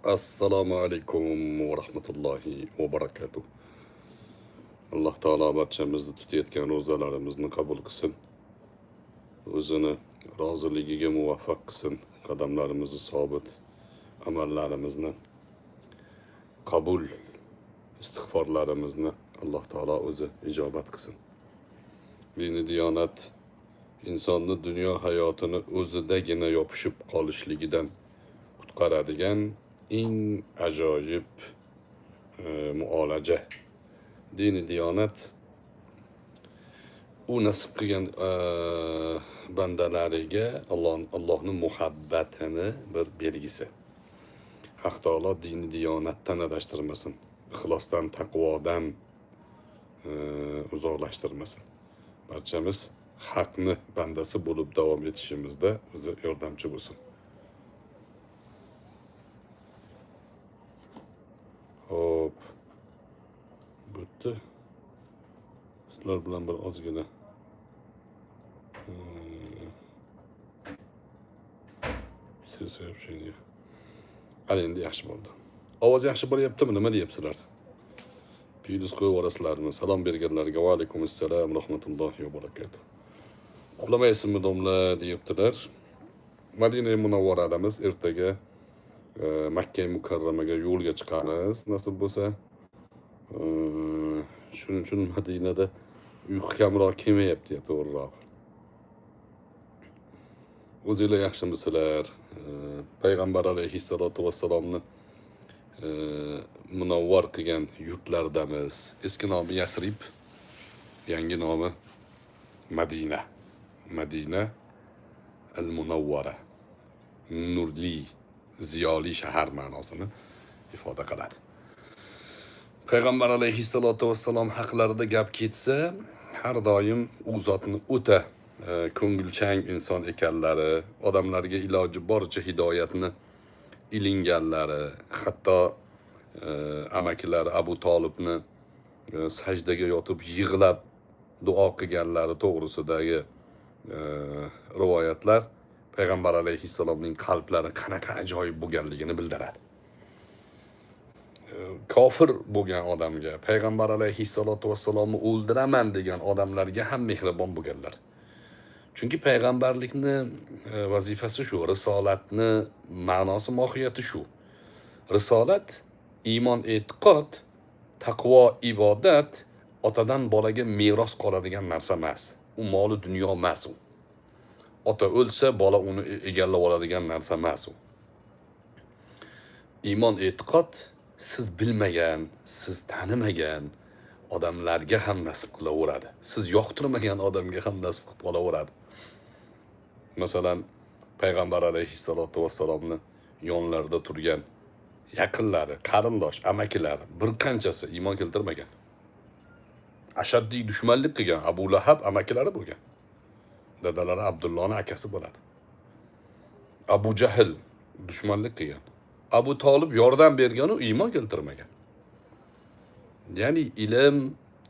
Assalomu alaykum va rahmatullohi va barakatuh. Alloh taolo barchamizni tutayotgan ro'zalarimizni qabul qilsin. O'zini roziligiga muvaffaq qilsin. Qadamlarimizni sobit, amallarimizni qabul, istig'forlarimizni Alloh taolo o'zi ijobat qilsin. Dini diyonat insonni dunyo hayotini o'zidagina yopishib qolishligidan qutqaradigan eng ajoyib muolaja. Dini diyonat u nasib qilgan bandalariga Allohning muhabbatini bir belgisi. Haq taolo dini diyonatdan adashtirmasin, ixlosdan, taqvodan uzoqlashtirmasin. Barchamiz haqni bandasi bo'lib davom etishimizda o'zi yordamchi bo'lsin. Hop. Bitti. Sizlar bilan bir ozgina все сообщения. Ana endi yaxshi bo'ldi. Ovoz yaxshi bo'lyaptimi? Nima deyapsizlar? Plyus qo'yib yuborasizlarmi? Salom berganlarga va alaykum assalom rahmatullohi va barakatuh. Uxlamaysizmi domla deyaptilar. Madina Munavvaradamiz, ertaga Makka Mukarramaga yo'lga chiqamiz, nasib bo'lsa. Shuning uchun Madinada uyqu kamroq kelmayapti, to'g'riroq. O'zinglar yaxshimisizlar? Payg'ambar alayhissalotu vassalomni munavvar qilgan yurtlardamiz. Eski nomi Yasrib, yangi nomi Madina. Madina al-Munavvara. Nurli, ziyoli shahar ma'nosini ifoda qiladi. Payg'ambar alayhissalotu vassalom haqlarida gap ketsa, har doim u zotni o'ta ko'ngilchang inson ekanlari, odamlarga iloji boricha hidoyatni ilinganlari, hatto amakilari Abu Tolibni sajdaga yotib yig'lab duo qilganlari to'g'risidagi rivoyatlar payg'ambar alayhissalomning qalblari qanaqa ajoyib bo'lganligini bildiradi. Kofir bo'lgan odamga, payg'ambar alayhissalotu vassalomni o'ldiraman degan odamlarga ham mehribon bo'lganlar. Chunki payg'ambarlikni vazifasi shu, risolatni ma'nosi mohiyati shu. Risolat iymon, e'tiqod, taqvo, ibodat otadan bolaga meros qoladigan narsa emas. U moli dunyo emas u. Ota o'lsa bola uni egallab oladigan narsa emas u. Iymon, e'tiqod siz bilmagan, siz tanimagan odamlarga ham nasib qilaveradi. Siz yoqtirmagan odamga ham nasib qilib qolaveradi. Masalan, payg'ambar alayhissalotu vassalomni yonlarida turgan yaqinlari, qarindosh, amakilari bir qanchasi iymon keltirmagan. Ashaddiy dushmanlik qilgan Abu Lahab amakilari bo'lgan. Dadalari Abdullohning akasi bo'ladi. Abu Jahl dushmanlik qilgan. Abu Tolib yordam bergan u iymon keltirmagan. Ya'ni ilm,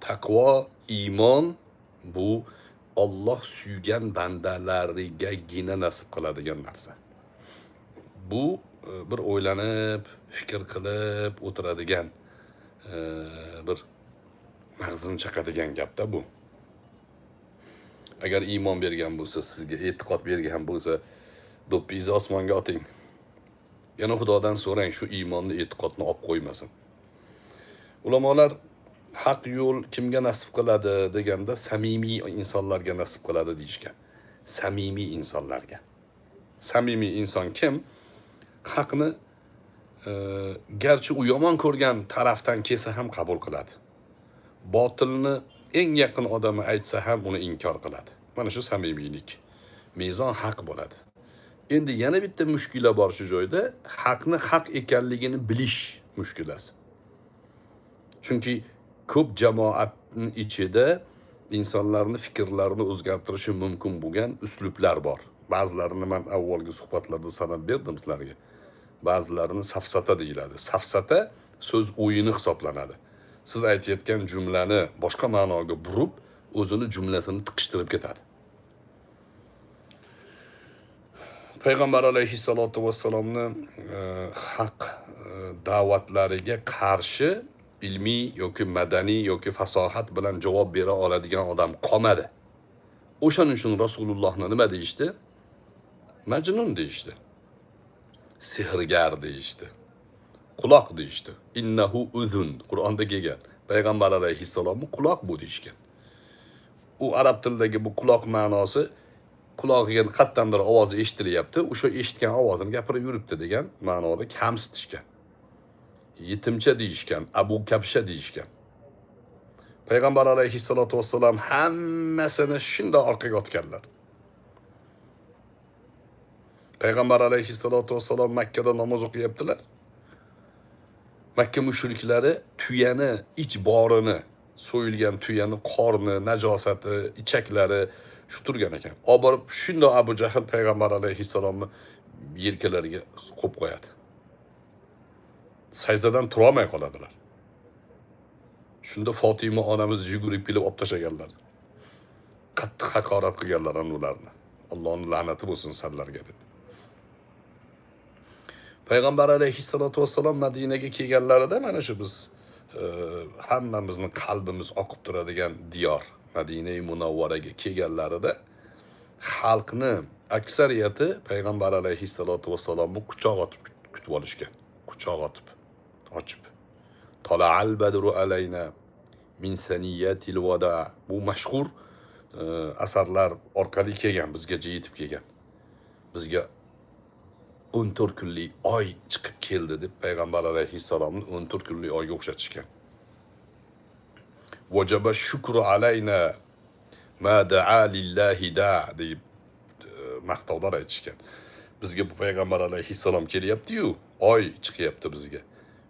taqvo, iymon bu Alloh suygan bandalarigagina nasib qiladigan narsa. Bu bir o'ylanib, fikr qilib o'tiradigan, bir mag'zini chaqadigan gapda bu. Agar iymon bergan bo'lsa, sizga e'tiqod bergan bo'lsa, do'ppingizni osmonga oting. Yana Xudodan so'rang, shu iymonni, e'tiqodni olib qo'ymasin. Ulamolar haq yo'l kimga nasib qiladi deganda samimiy insonlarga nasib qiladi deyishgan. Samimiy insonlarga. Samimiy inson kim? Haqni garchi u yomon ko'rgan tarafdan kelsa ham qabul qiladi. Botilni eng yaqin odami aytsa ham uni inkor qiladi. Mana shu samimiylik. Mezon haq bo'ladi. Endi yana bitta mushkula bor shu joyda, haqni haq ekanligini bilish mushkulasi. Chunki ko'p jamoatning ichida insonlarning fikrlarini o'zgartirishi mumkin bo'lgan uslublar bor. Ba'zilarini men avvalgi suhbatlarda sanab berdim sizlarga. Ba'zilarini safsata deyiladi. Safsata so'z o'yini hisoblanadi. Siz aytayotgan jumlani boshqa ma'noga burib, o'zini jumlasini tiqishtirib ketadi. Payg'ambar alayhissalotu vassalomni haq da'vatlariga qarshi ilmiy yoki madaniy yoki fasohat bilan javob bera oladigan odam qolmadi. O'shaning uchun Rasulullohni nima deyishdi? Majnun deyishdi. Sehrgar deyishdi. Quloq deyishdi. Innahu uzun Qur'onda kelgan. Payg'ambar alayhissalomni quloq bu deyishgan. U arab tilidagi bu quloq ma'nosi qulog'iga qayerdandir ovoz eshitilyapti, o'sha eshitgan ovozini gapirib yuribdi degan ma'noda kamsitishgan. Yetimcha deyishgan, Abu Kabsha deyishgan. Payg'ambar alayhissalotu vassalom hammasini shundoq orqaga otganlar. Payg'ambar alayhissalotu vassalom Makkada namoz o'qiyaptilar. Makka mushriklari tuyani ich borini, so'yilgan tuyani qorni, najosati, ichaklari shu turgan ekan. Olib borib shundoq Abu Jahl payg'ambar alayhissalomni yelkalariga qo'yib qo'yadi. Sajdadan turolmay qoladilar. Shunda Fotima onamiz yugurib kelib olib tashlaganlar. Qattiq haqorat qilganlar ularni. Allohning la'nati bo'lsin sizlarga deb. Payg'ambar alayhissalotu vassalom Madinaga kelganlarida mana shu biz hammamizni qalbimiz oqib turadigan diyor Madinai Munavvaraga kelganlarida xalqni aksariyati payg'ambar alayhissalotu vassalomni quchoq otib kutib olishgan. Quchoq otib, ochib. Tala'al badru alayna min saniyatil vada. Bu mashhur asarlar orqali kelgan, bizgacha yetib kelgan. Bizga 14 kunlik oy chiqib keldi deb payg'ambar alayhissalomni 14 kunlik oyga o'xshatishgan. Vajaba shukru alayna ma da'a lillahi da deb maqtovlar aytishgan. Bizga bu payg'ambar alayhissalom kelyapti-yu, oy chiqyapti bizga.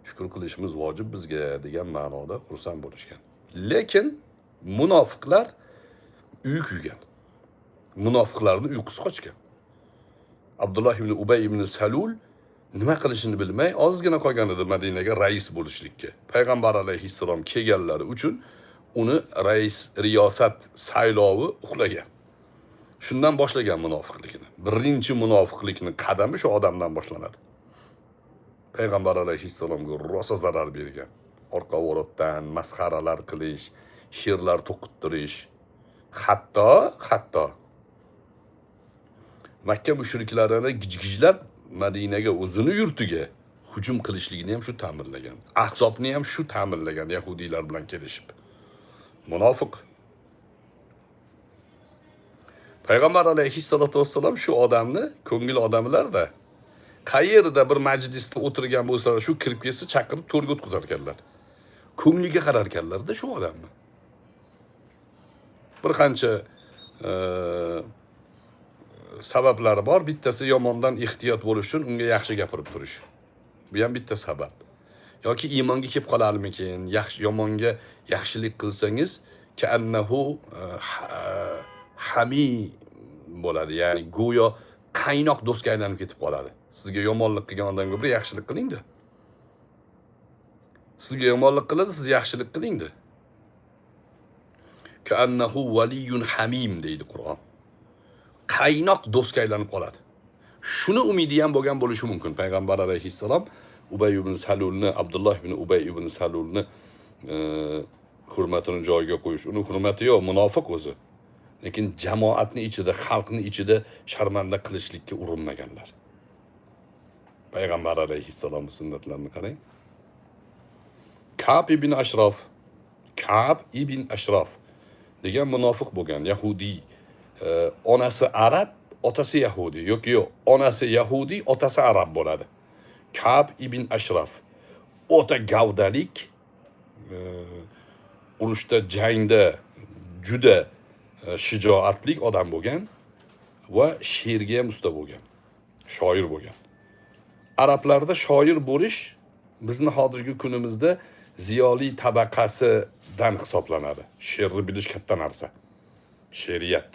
Shukr qilishimiz vojib bizga degan ma'noda xursand bo'lishgan. Lekin munofiqlar uyi kuygan. Munofiqlarning uyqusi qochgan. Abdulloh ibn Ubay ibn Salul nima qilishini bilmay ozgina qolgan edi Madinaga rais bo'lishlikka. Payg'ambar alayhissalom kelganlari uchun uni rais riyosat saylovi uxlagan. Shundan boshlagan munofiqlikni. Birinchi munofiqlikni qadami shu odamdan boshlanadi. Payg'ambar alayhissalomga rosa zarar bergan. Orqa vorotdan masxaralar qilish, she'rlar to'qittirish, hatto Makka mushriklarini gijgijlab Madinaga, o'zini yurtiga hujum qilishligini ham shu ta'minlagan. Ahzobni ham shu ta'minlagan yahudiylar bilan kelishib. Munofiq. Payg'ambar alayhissalotu vassalom shu odamni ko'ngil odamlarda qayerda bir majlisda o'tirgan bo'lsalar, shu kirib kelsa chaqirib to'rga o'tkazar ekanlar. Ko'ngliga qarar ekanlarda shu odamni. Bir qancha sabablari bor. Bittasi yomondan ehtiyot bo'lish uchun unga yaxshi gapirib turish. Bu ham bitta sabab. Yoki iymonga kelib qolarmikin? Yaxshi yomonga yaxshilik qilsangiz, ka'annahu hami bo'ladi. Ya'ni go'yo qaynoq do'stga aylanib ketib qoladi. Sizga yomonlik qilgan odamga bir yaxshilik qiling-da. Sizga yomonlik qiladi, siz yaxshilik qiling-da. Ka'annahu valiyyun hamim deydi Qur'on. Qaynoq do'stga aylanib qoladi. Shuni umidi ham bo'lgan bo'lishi mumkin. Payg'ambar alayhissalom Ubay ibn Salulni, Abdulloh ibn Ubay ibn Salulni hurmatini joyiga qo'yish. Uni hurmati yo'q, munofiq o'zi. Lekin jamoatni ichida, xalqni ichida sharmanda qilishlikka urinmaganlar. Payg'ambar alayhissalomning sunnatlarini qarang. Ka'b ibn Ashrof, Ka'b ibn Ashrof degan munofiq bo'lgan yahudiy. Onasi arab, otasi yahudiy yoki yo'q, onasi yahudiy, otasi arab bo'ladi. Ka'b ibn Ashraf o'ta gavdalik, urushda, jangda juda shijoatli odam bo'lgan va she'rga ham usta bo'lgan, shoir bo'lgan. Arablarda shoir bo'lish bizni hozirgi kunimizda ziyoli tabaqasidan hisoblanadi. She'rni bilish katta narsa. She'riyat.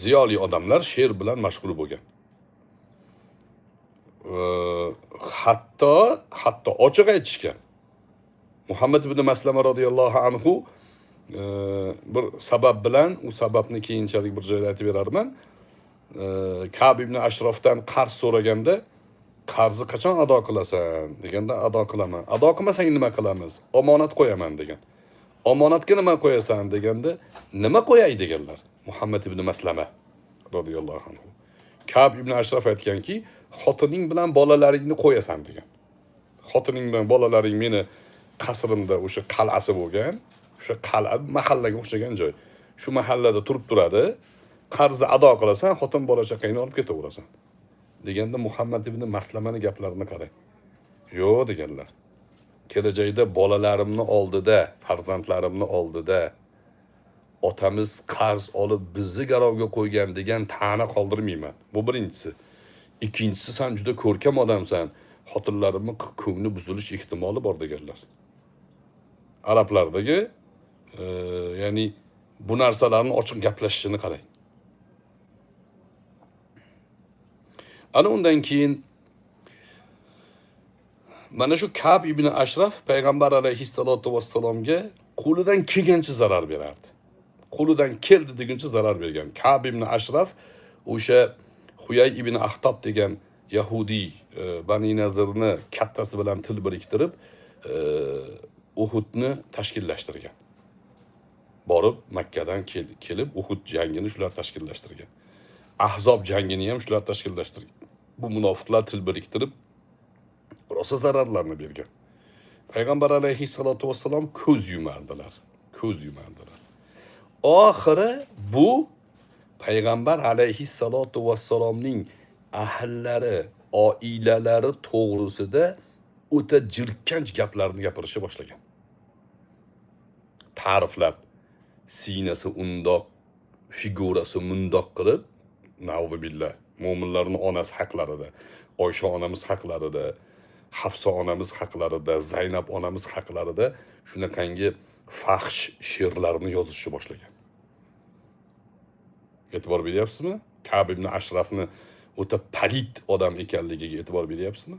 Ziyoli odamlar she'r bilan mashg'ul bo'lgan. Hatto ochiq aytishgan. Muhammad ibn Maslama radhiyallohu anhu bir sabab bilan, u sababni keyinchalik bir joyda aytib berarman. Ka'b ibn Ashrofdan qarz so'raganda Qarzni qachon ado qilasan deganda, ado qilaman. Ado qilmasang nima qilamiz? Omonat qo'yaman degan. Omonatga nima qo'yasan deganda, nima qo'yay deganlar. Muhammad ibn Maslama radhiyallohu anhu. Ka'b ibn Ashraf aytganki, xotining bilan bolalaringni qo'yasan degan. Xotining bilan bolalaring meni qasrimda o'sha qal'asi bo'lgan, o'sha qal'a mahallaga o'xshagan joy. Shu mahallada turib turadi. Qarzni ado qilasan, xotin bola chaqangni olib ketaverasan. Deganda Muhammad ibn Maslamani gaplarini qarang. Yo'q deganlar. Kelajakda bolalarimni oldida, farzandlarimni oldida otamiz qarz olib bizni garovga qo'ygan degan ta'na qoldirmayman. Bu birinchisi. Ikkinchisi, sen juda ko'rkam odamsan. Xotinlarimni ko'ngli buzilish ehtimoli bor deganlar. Arablardagi ya'ni bu narsalarni ochiq gaplashishini qarang. Ana undan keyin mana shu Ka'b ibn Ashraf payg'ambar alayhissalotu vassalomga qo'lidan kelgancha zarar berardi. Qo'lidan keldi deguncha zarar bergan. Ka'b ibn Ashraf o'sha Huyay ibn Ahtob degan yahudiy Bani Nazirni kattasi bilan til biriktirib Uhudni tashkillashtirgan. Borib Makkadan kelib Uhud jangini shular tashkillashtirgan. Ahzob jangini ham shular tashkillashtirgan. Bu munofiqlar til biriktirib rosa zararlarni bergan. Payg'ambar alayhissalotu vassalom ko'z yumardilar. Ko'z yumardilar. Oxiri bu payg'ambar alayhissalotu vassalomning ahllari, oilalari to'g'risida o'ta jirkanch gaplarni gapirishga boshlagan. Ta'riflab, siynasi undoq, figurasi mundoq qilib, na'uzubillah, mo'minlarning onasi haqlarida, Oysha onamiz haqlarida, Hafsa onamiz haqlarida, Zaynab onamiz haqlarida shunaqangi fahsh she'rlarni yozishni boshlagan. E'tibor beryapsizmi? Ka'b ibn Ashrafni o'ta palit odam ekanligiga e'tibor beryapsizmi?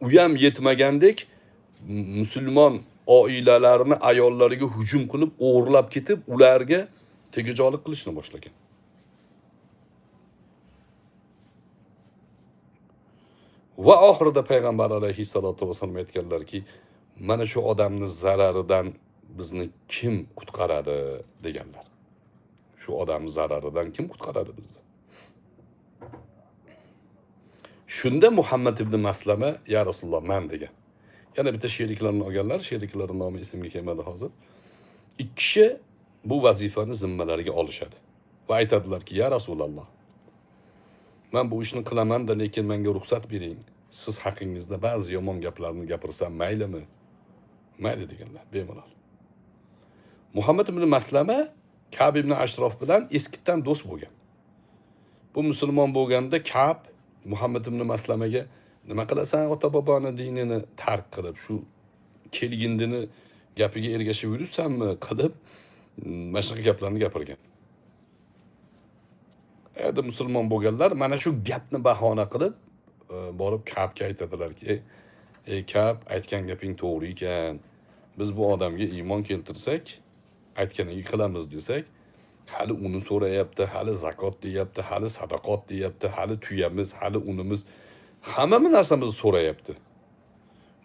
U ham yetmagandek musulmon oilalarini ayollariga hujum qilib, o'g'irlab ketib, ularga tegajoqlik qilishni boshlagan. Va oxirida payg'ambar alayhissalotu vassalom aytganlarki, mana shu odamni zararidan bizni kim qutqaradi deganlar. Shu odamni zararidan kim qutqaradi bizni? Shunda Muhammad ibn Maslama, ya Rasululloh, man degan. Yana bitta sheriklarni olganlar, sheriklari nomi esimga kelmadi hozir. Ikki kishi bu vazifani zimmalariga olishadi va aytadilarki, ya Rasululloh, men bu ishni qilaman-da, lekin menga ruxsat bering. Siz haqingizda ba'zi yomon gaplarni gapirsam maylimi? Mayli deganlar, bemalol. Muhammad ibn Maslama Ka'b ibn Ashrof bilan eskidan do'st bo'lgan. Bu musulmon bo'lganda Ka'b Muhammad ibn Maslamaga nima qilasan ota-boboni dinini tark qilib, shu kelgindini gapiga ergashib yuribsanmi qilib, mana shunaqa gaplarni gapirgan. Endi musulmon bo'lganlar mana shu gapni bahona qilib, borib Ka'bga aytadilarki, ey Ka'b, aytgan gaping to'g'ri ekan. Biz bu odamga iymon keltirsak, aytganiga qilamiz desak, hali uni so'rayapti, hali zakot deyapti, hali sadaqot deyapti, hali tuyamiz, hali unimiz, hamma narsamizni so'rayapti.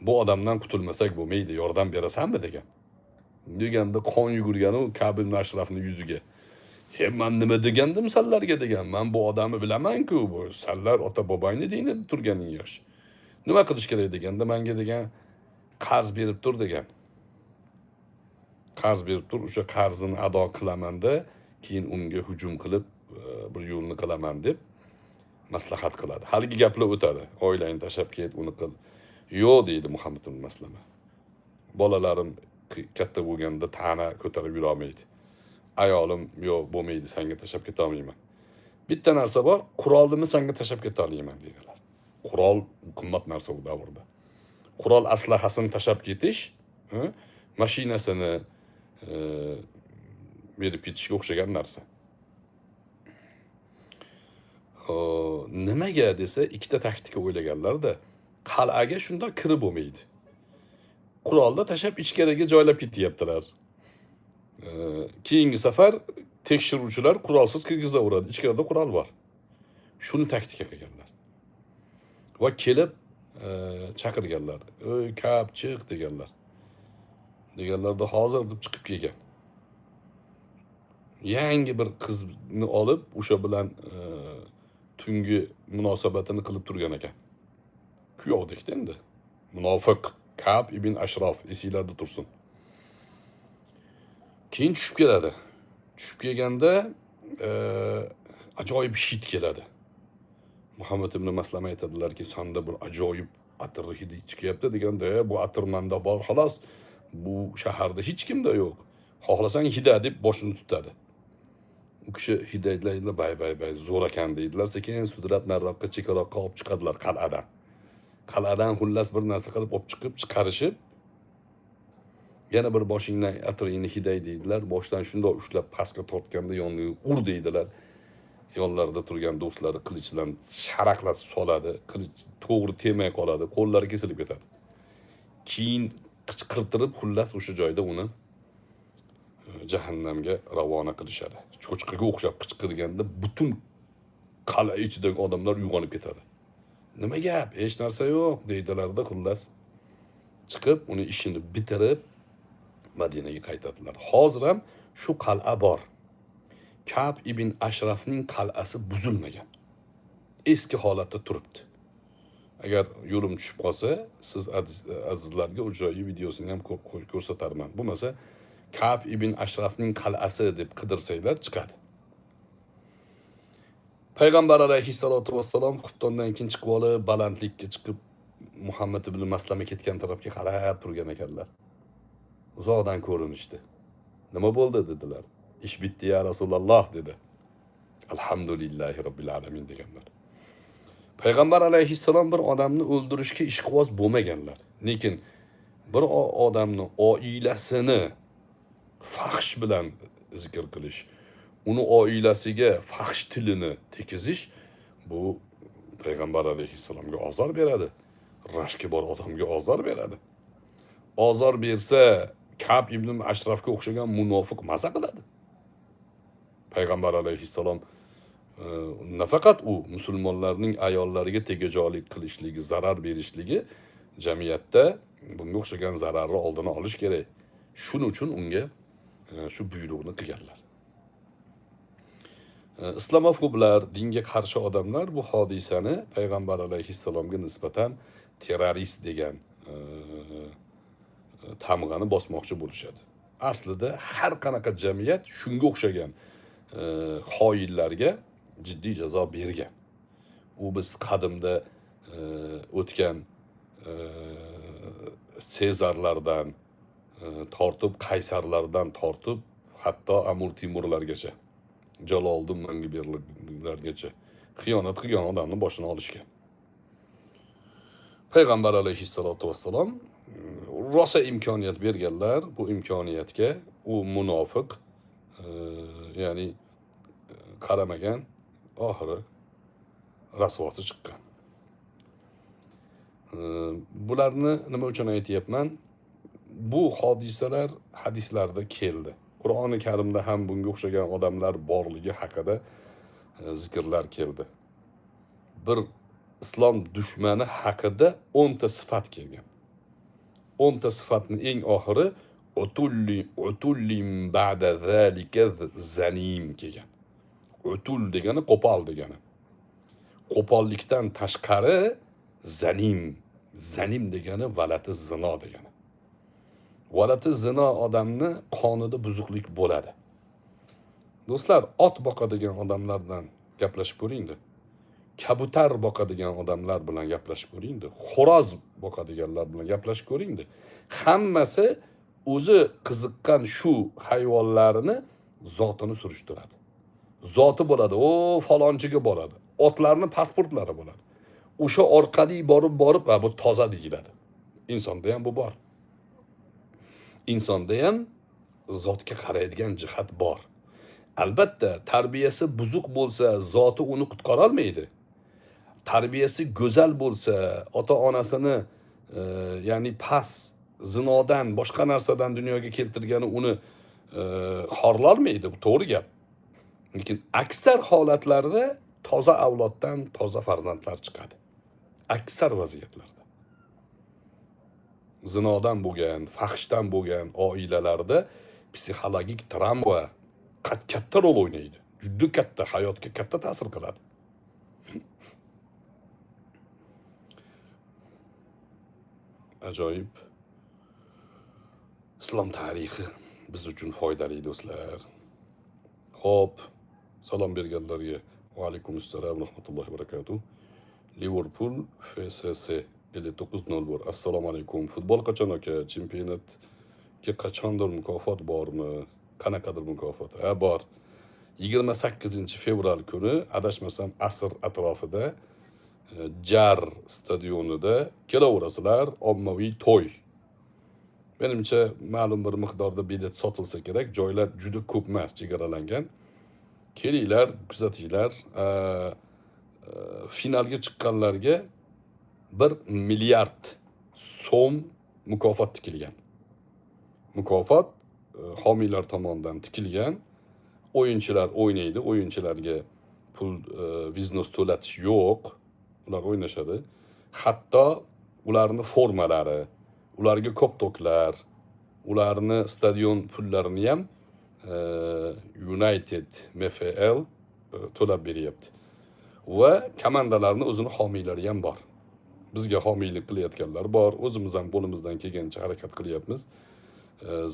Bu odamdan qutulmasak bo'lmaydi, yordam berasanmi degan. Deganda qon yugurgani u Ka'b ibn Ashrafning yuziga. Man nima degandim sanlarga degan. Men bu odamni bilaman-ku, bu sanlar ota-bobongni dinida turganing yaxshi. Nima qilish kerak deganda, menga degan qarz berib tur degan. Qarz berib tur, o'sha qarzini ado qilamanda, keyin unga hujum qilib bir yo'lni qilaman deb maslahat qiladi. Haligi gaplar o'tadi. Oilangni tashlab ket, uni qil. Yo'q deydi Muhammad ibn Maslama. Bolalarim katta bo'lganda ta'na ko'tarib yura olmaydi. Ayolim yo'q bo'lmaydi, senga tashlab keta olmayman. Bitta narsa bor, qurolimni senga tashlab keta olmayman deydilar. Qurol qimmat narsa u davrda. Qurol aslahasini tashlab ketish, mashinasini berib ketishga o'xshagan narsa. Xo'p, nimaga desa, ikkita taktika o'ylaganlarda, qal'aga shundoq kirib bo'lmaydi. Qurolni tashlab ichkariga joylab ketyaptilar. Keyingi safar tekshiruvchilar qurolsiz kirgizaveradi. Ichkarida qurol bor. Shuni taktika qilganlar. Va kelib chaqirganlar. "Ey Kab, chiq" deganlar. Deganlarda hozir deb chiqib kelgan. Yangi bir qizni olib, o'sha bilan tungi munosabatini qilib turgan ekan. Kuyovdekda endi. Munofiq Kab ibn Ashrof esinglarda tursin. Keyin tushib keladi. Tushib kelganda ajoyib hid keladi. Muhammad ibn Maslama aytadilarki, sanda bir ajoyib atir hidi chiqyapti deganda, bu atir manda bor xolos. Bu shaharda hech kimda yo'q. Xohlasang hida deb boshini tutadi. U kishi hidaydilar, bay bay bay zo'r ekan deydilar. Sekin sudrab nariroqqa, chekkaroqqa olib chiqadilar qal'adan. Qal'adan xullas bir narsa qilib olib chiqib, chiqarishib, yana bir boshingdan atiringni hiday deydilar. Boshdan shundoq ushlab pastga tortganda yoniga ur deydilar. Yonlarida turgan do'stlari qilich bilan sharaqlatib soladi. Qilich to'g'ri tegmay qoladi, qo'llari kesilib ketadi. Keyin qichqirtirib, xullas o'sha joyda uni jahannamga ravona qilishadi. Cho'chqaga o'xshab qichqirganda butun qal'a ichidagi odamlar uyg'onib ketadi. Nima gap? Hech narsa yo'q deydilarda, xullas chiqib uni ishini bitirib Madinaga qaytadilar. Hozir ham shu qal'a bor. Kab ibn Ashrafning qal'asi buzilmagan. Eski holatda turibdi. Agar yo'lim tushib qolsa, siz azizlarga u joyi videosini ham ko'rsatarman. Bo'lmasa Kab ibn Ashrafning qal'asi deb qidirsanglar chiqadi. Payg'ambar alayhissalotu vassalom xuftondan keyin chiqib olib, balandlikka chiqib Muhammad ibn Maslama ketgan tarafga qarab turgan ekanlar. Uzoqdan ko'rinishdi. Nima bo'ldi dedilar. Ish bitdi ya Rasululloh dedi. Alhamdulillahi robbil alamin deganlar. Payg'ambar alayhissalom bir odamni o'ldirishga ishqiboz bo'lmaganlar. Lekin bir odamni oilasini fahsh bilan zikr qilish, uni oilasiga fahsh tilini tekizish bu payg'ambar alayhissalomga ozor beradi. Rashki bor odamga ozor beradi. Ozor bersa, Kab ibn Ashrafga o'xshagan munofiq maza qiladi. Payg'ambar alayhissalom nafaqat u musulmonlarning ayollariga tegajoqlik qilishligi, zarar berishligi jamiyatda bunga o'xshagan zararni oldini olish kerak. Shuning uchun unga shu buyruqni qilganlar. Islomofoblar, dinga qarshi odamlar bu hodisani payg'ambar alayhissalomga nisbatan terrorist degan tamg'ani bosmoqchi bo'lishadi. Aslida har qanaqa jamiyat shunga o'xshagan xoinlarga jiddiy jazo bergan. U biz qadimda o'tgan Sezarlardan tortib, qaysarlardan tortib, hatto Amir Temurlargacha, Jaloliddin Manguberdilargacha xiyonat qilgan odamni boshini olishgan. Payg'ambar alayhissalotu vassalom rosa imkoniyat berganlar, bu imkoniyatga u munofiq, ya'ni qaramagan, oxiri rasvosi chiqqan. Bularni nima uchun aytyapman? Bu hodisalar hadislarda keldi. Qur'oni Karimda ham bunga o'xshagan odamlar borligi haqida zikrlar keldi. Bir islom dushmani haqida 10 ta sifat kelgan. 10 ta sifatning eng oxiri utulli utullim ba'da zalika zanim kelgan. Utul degani qo'pol degani. Qo'pollikdan tashqari zanim, zanim degani valati zino degani. Valati zino odamni qonida buzuqlik bo'ladi. Do'stlar, ot boqadigan odamlar bilan gaplashib ko'ringda. Kabutar boqadigan odamlar bilan gaplashib ko'ringda. Xo'roz boqadiganlar bilan gaplashib ko'ringda. Hammasi o'zi qiziqqan shu hayvonlarini zotini surishtiradi. Zoti bo'ladi, o falonchiga boradi. Otlarni pasportlari bo'ladi. O'sha orqali borib-borib, ha bu toza deyiladi. Insonda ham bu bor. Insonda ham zotga qaraydigan jihat bor. Albatta, tarbiyasi buzuq bo'lsa, zoti uni qutqara olmaydi. Tarbiyasi go'zal bo'lsa, ota-onasini ya'ni past zinodan, boshqa narsadan dunyoga keltirgani uni xorlolmaydi, bu to'g'ri gap. Lekin aksar holatlarda Toza avloddan toza farzandlar chiqadi. Aksar vaziyatlarda. Zinodan bo'lgan, fahshdan bo'lgan oilalarda psixologik travma katta rol o'ynaydi. Juda katta, hayotga katta ta'sir qiladi. Ajoyib. Islom tarixi biz uchun foydali do'stlar. Xo'p, salom berganlarga va alaykum assalom rahmatullohi va barakatuh. Liverpool FSS 59.01. Assalomu alaykum. Futbol qachon aka? Chempionatga qachondir mukofot bormi? Qanaqadir mukofot? Ha, bor. 28 fevral kuni adashmasam asr atrofida Jar stadionida kelaverasizlar, ommaviy to'y. Menimcha ma'lum bir miqdorda bilet sotilsa kerak, joylar juda ko'p emas, chegaralangan. Kelinglar, kuzatinglar. Finalga chiqqanlarga 1 milliard so'm mukofot tikilgan. Mukofot homiylar tomonidan tikilgan. O'yinchilar o'ynaydi, o'yinchilarga pul biznes to'latish yo'q. Ular o'ynashadi. Hatto ularni formalari, ularga koptoklar, ularni stadion pullarini ham United MFL to'lab beryapti. Va komandalarni o'zini homiylari ham bor. Bizga homiylik qilayotganlar bor. O'zimiz ham qo'limizdan kelgancha harakat qilyapmiz.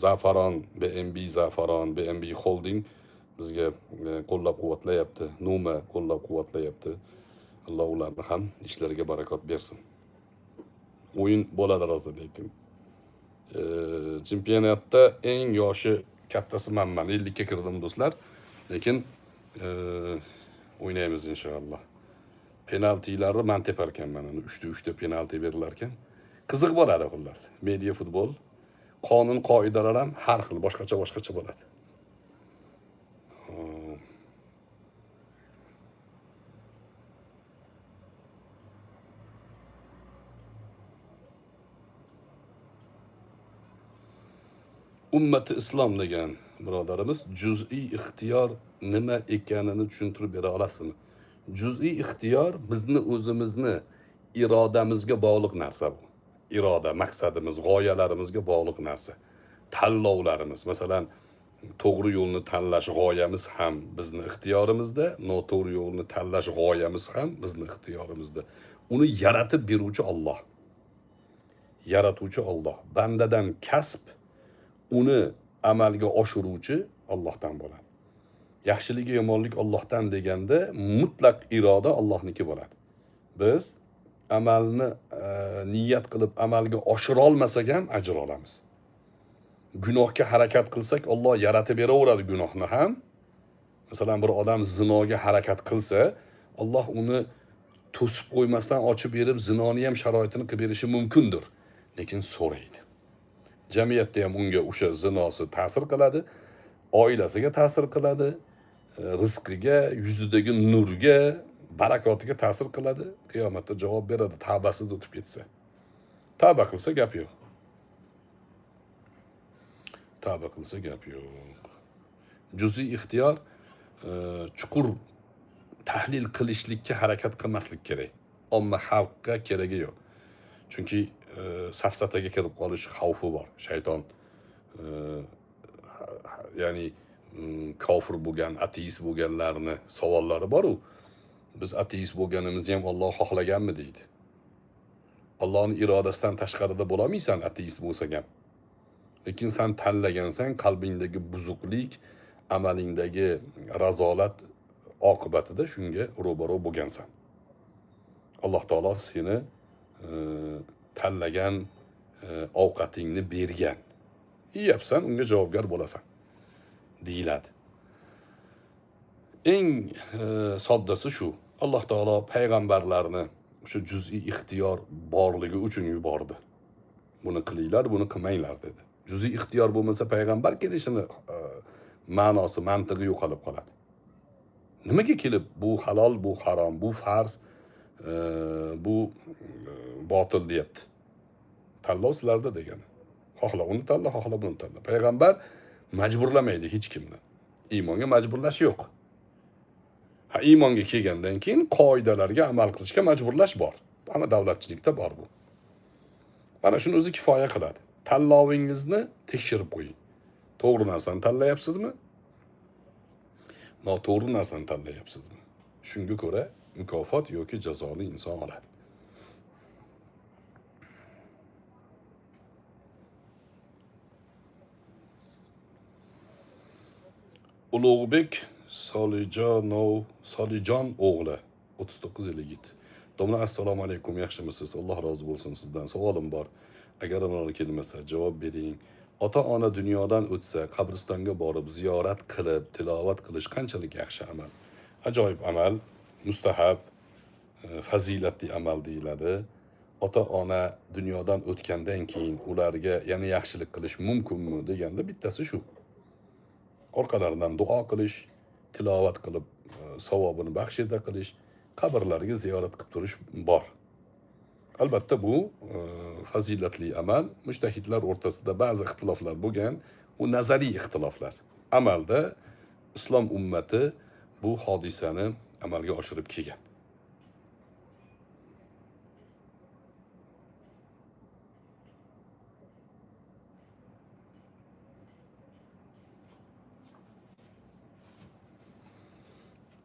Zafaron, BNB Zafaron, BNB Holding bizga qo'llab-quvvatlayapti. Numa qo'llab-quvvatlayapti. Alloh ularni ham ishlariga barakot bersin. O'yin bo'ladi rosa lekin. Chempionatda eng yoshi kattasi manman. 50 ga kirdim do'stlar. Lekin o'ynaymiz inshaalloh. Penaltilarni man tepar ekanman. 3ta 3ta penalti berilar ekan. Qiziq bo'ladi xullas. Media futbol qonun qoidalar ham har xil, boshqacha boshqacha bo'ladi. Ummati islom degan birodarimiz juz'iy ixtiyor nima ekanini tushuntirib bera olasizmi? Juz'iy ixtiyor bizni o'zimizni irodamizga bog'liq narsa bu. Iroda, maqsadimiz, g'oyalarimizga bog'liq narsa. Tanlovlarimiz, masalan, to'g'ri yo'lni tanlash g'oyamiz ham bizni ixtiyorimizda, noto'g'ri yo'lni tanlash g'oyamiz ham bizni ixtiyorimizda. Uni yaratib beruvchi Alloh. Yaratuvchi Alloh. Bandadan kasb, uni amalga oshiruvchi Allohdan bo'ladi. Yaxshiligi yomonlik Allohdan deganda mutlaq iroda Allohniki bo'ladi. Biz amalni niyat qilib amalga oshira olmasak ham ajr olamiz. Gunohga harakat qilsak Alloh yaratib beraveradi gunohni ham. Masalan, bir odam zinoga harakat qilsa, Alloh uni to'sib qo'ymasdan ochib berib, zinoni ham sharoitini qilib berishi mumkindir. Lekin so'raydi. Jamiyatda ham unga o'sha zinosi ta'sir qiladi, oilasiga ta'sir qiladi, rizqiga, yuzidagi nurga, barakotiga ta'sir qiladi. Qiyomatda javob beradi, tavbasiz o'tib ketsa. Tavba qilsa gap yo'q. Tavba qilsa gap yo'q. Juz'iy ixtiyor chuqur tahlil qilishlikka harakat qilmaslik kerak. Omma xalqqa keragi yo'q. Chunki safsataga kirib qolish xavfi bor. Shayton ya'ni kofir bo'lgan, ateist bo'lganlarni savollari bor-u. Biz ateist bo'lganimizni ham Alloh xohlaganmi deydi. Allohning irodasidan tashqarida bo'la olmaysan ateist bo'lsang ham. Lekin sen tanlagansan, qalbingdagi buzuqlik, amalingdagi razolat oqibatida shunga ro'baro bo'lgansan. Alloh taolo seni tanlagan ovqatingni bergan. Yeyapsan, unga javobgar bo'lasan deyiladi. Eng soddasi shu. Alloh taolo payg'ambarlarni o'sha juz'iy ixtiyor borligi uchun yubordi. Buni qilinglar, buni qilmanglar dedi. Juz'iy ixtiyor bo'lmasa payg'ambar kelishini ma'nosi, mantig'i yo'qolib qoladi. Nimaga kelib bu halol, bu harom, bu farz, bu botil deyapti. Tanlov sizlarda degani. Xohla uni tanla, xohla buni tanla. Payg'ambar majburlamaydi hech kimni. Iymonga majburlash yo'q. Ha, iymonga kelgandan keyin qoidalarga amal qilishga majburlash bor. Hamma davlatchilikda bor bu. Mana shuni o'zi kifoya qiladi. Tanlovingizni tekshirib qo'ying. To'g'ri narsani tanlayapsizmi? Noto'g'ri narsani tanlayapsizmi? Shunga ko'ra mukofot yoki jazoni inson oladi. Ulug'bek Solijon o'g'li, 39 yillik yigit. Domla, assalomu alaykum, yaxshimisiz? Alloh rozi bo'lsin sizdan. Savolim bor. Agar amalga kelmasa javob bering. Ota-ona dunyodan o'tsa, qabristonga borib ziyorat qilib, tilovat qilish qanchalik yaxshi amal? Ajoyib amal, mustahab, fazilatli amal deyiladi. Ota-ona dunyodan o'tgandan keyin ularga yana yaxshilik qilish mumkinmi deganda bittasi shu. Orqalaridan duo qilish, tilovat qilib, savobini baxshida qilish, qabrlarga ziyorat qilib turish bor. Albatta bu fazilatli amal. Mujtahidlar o'rtasida ba'zi ixtiloflar bo'lgan, u nazariy ixtiloflar. Amalda islom ummati bu hodisani amalga oshirib kelgan.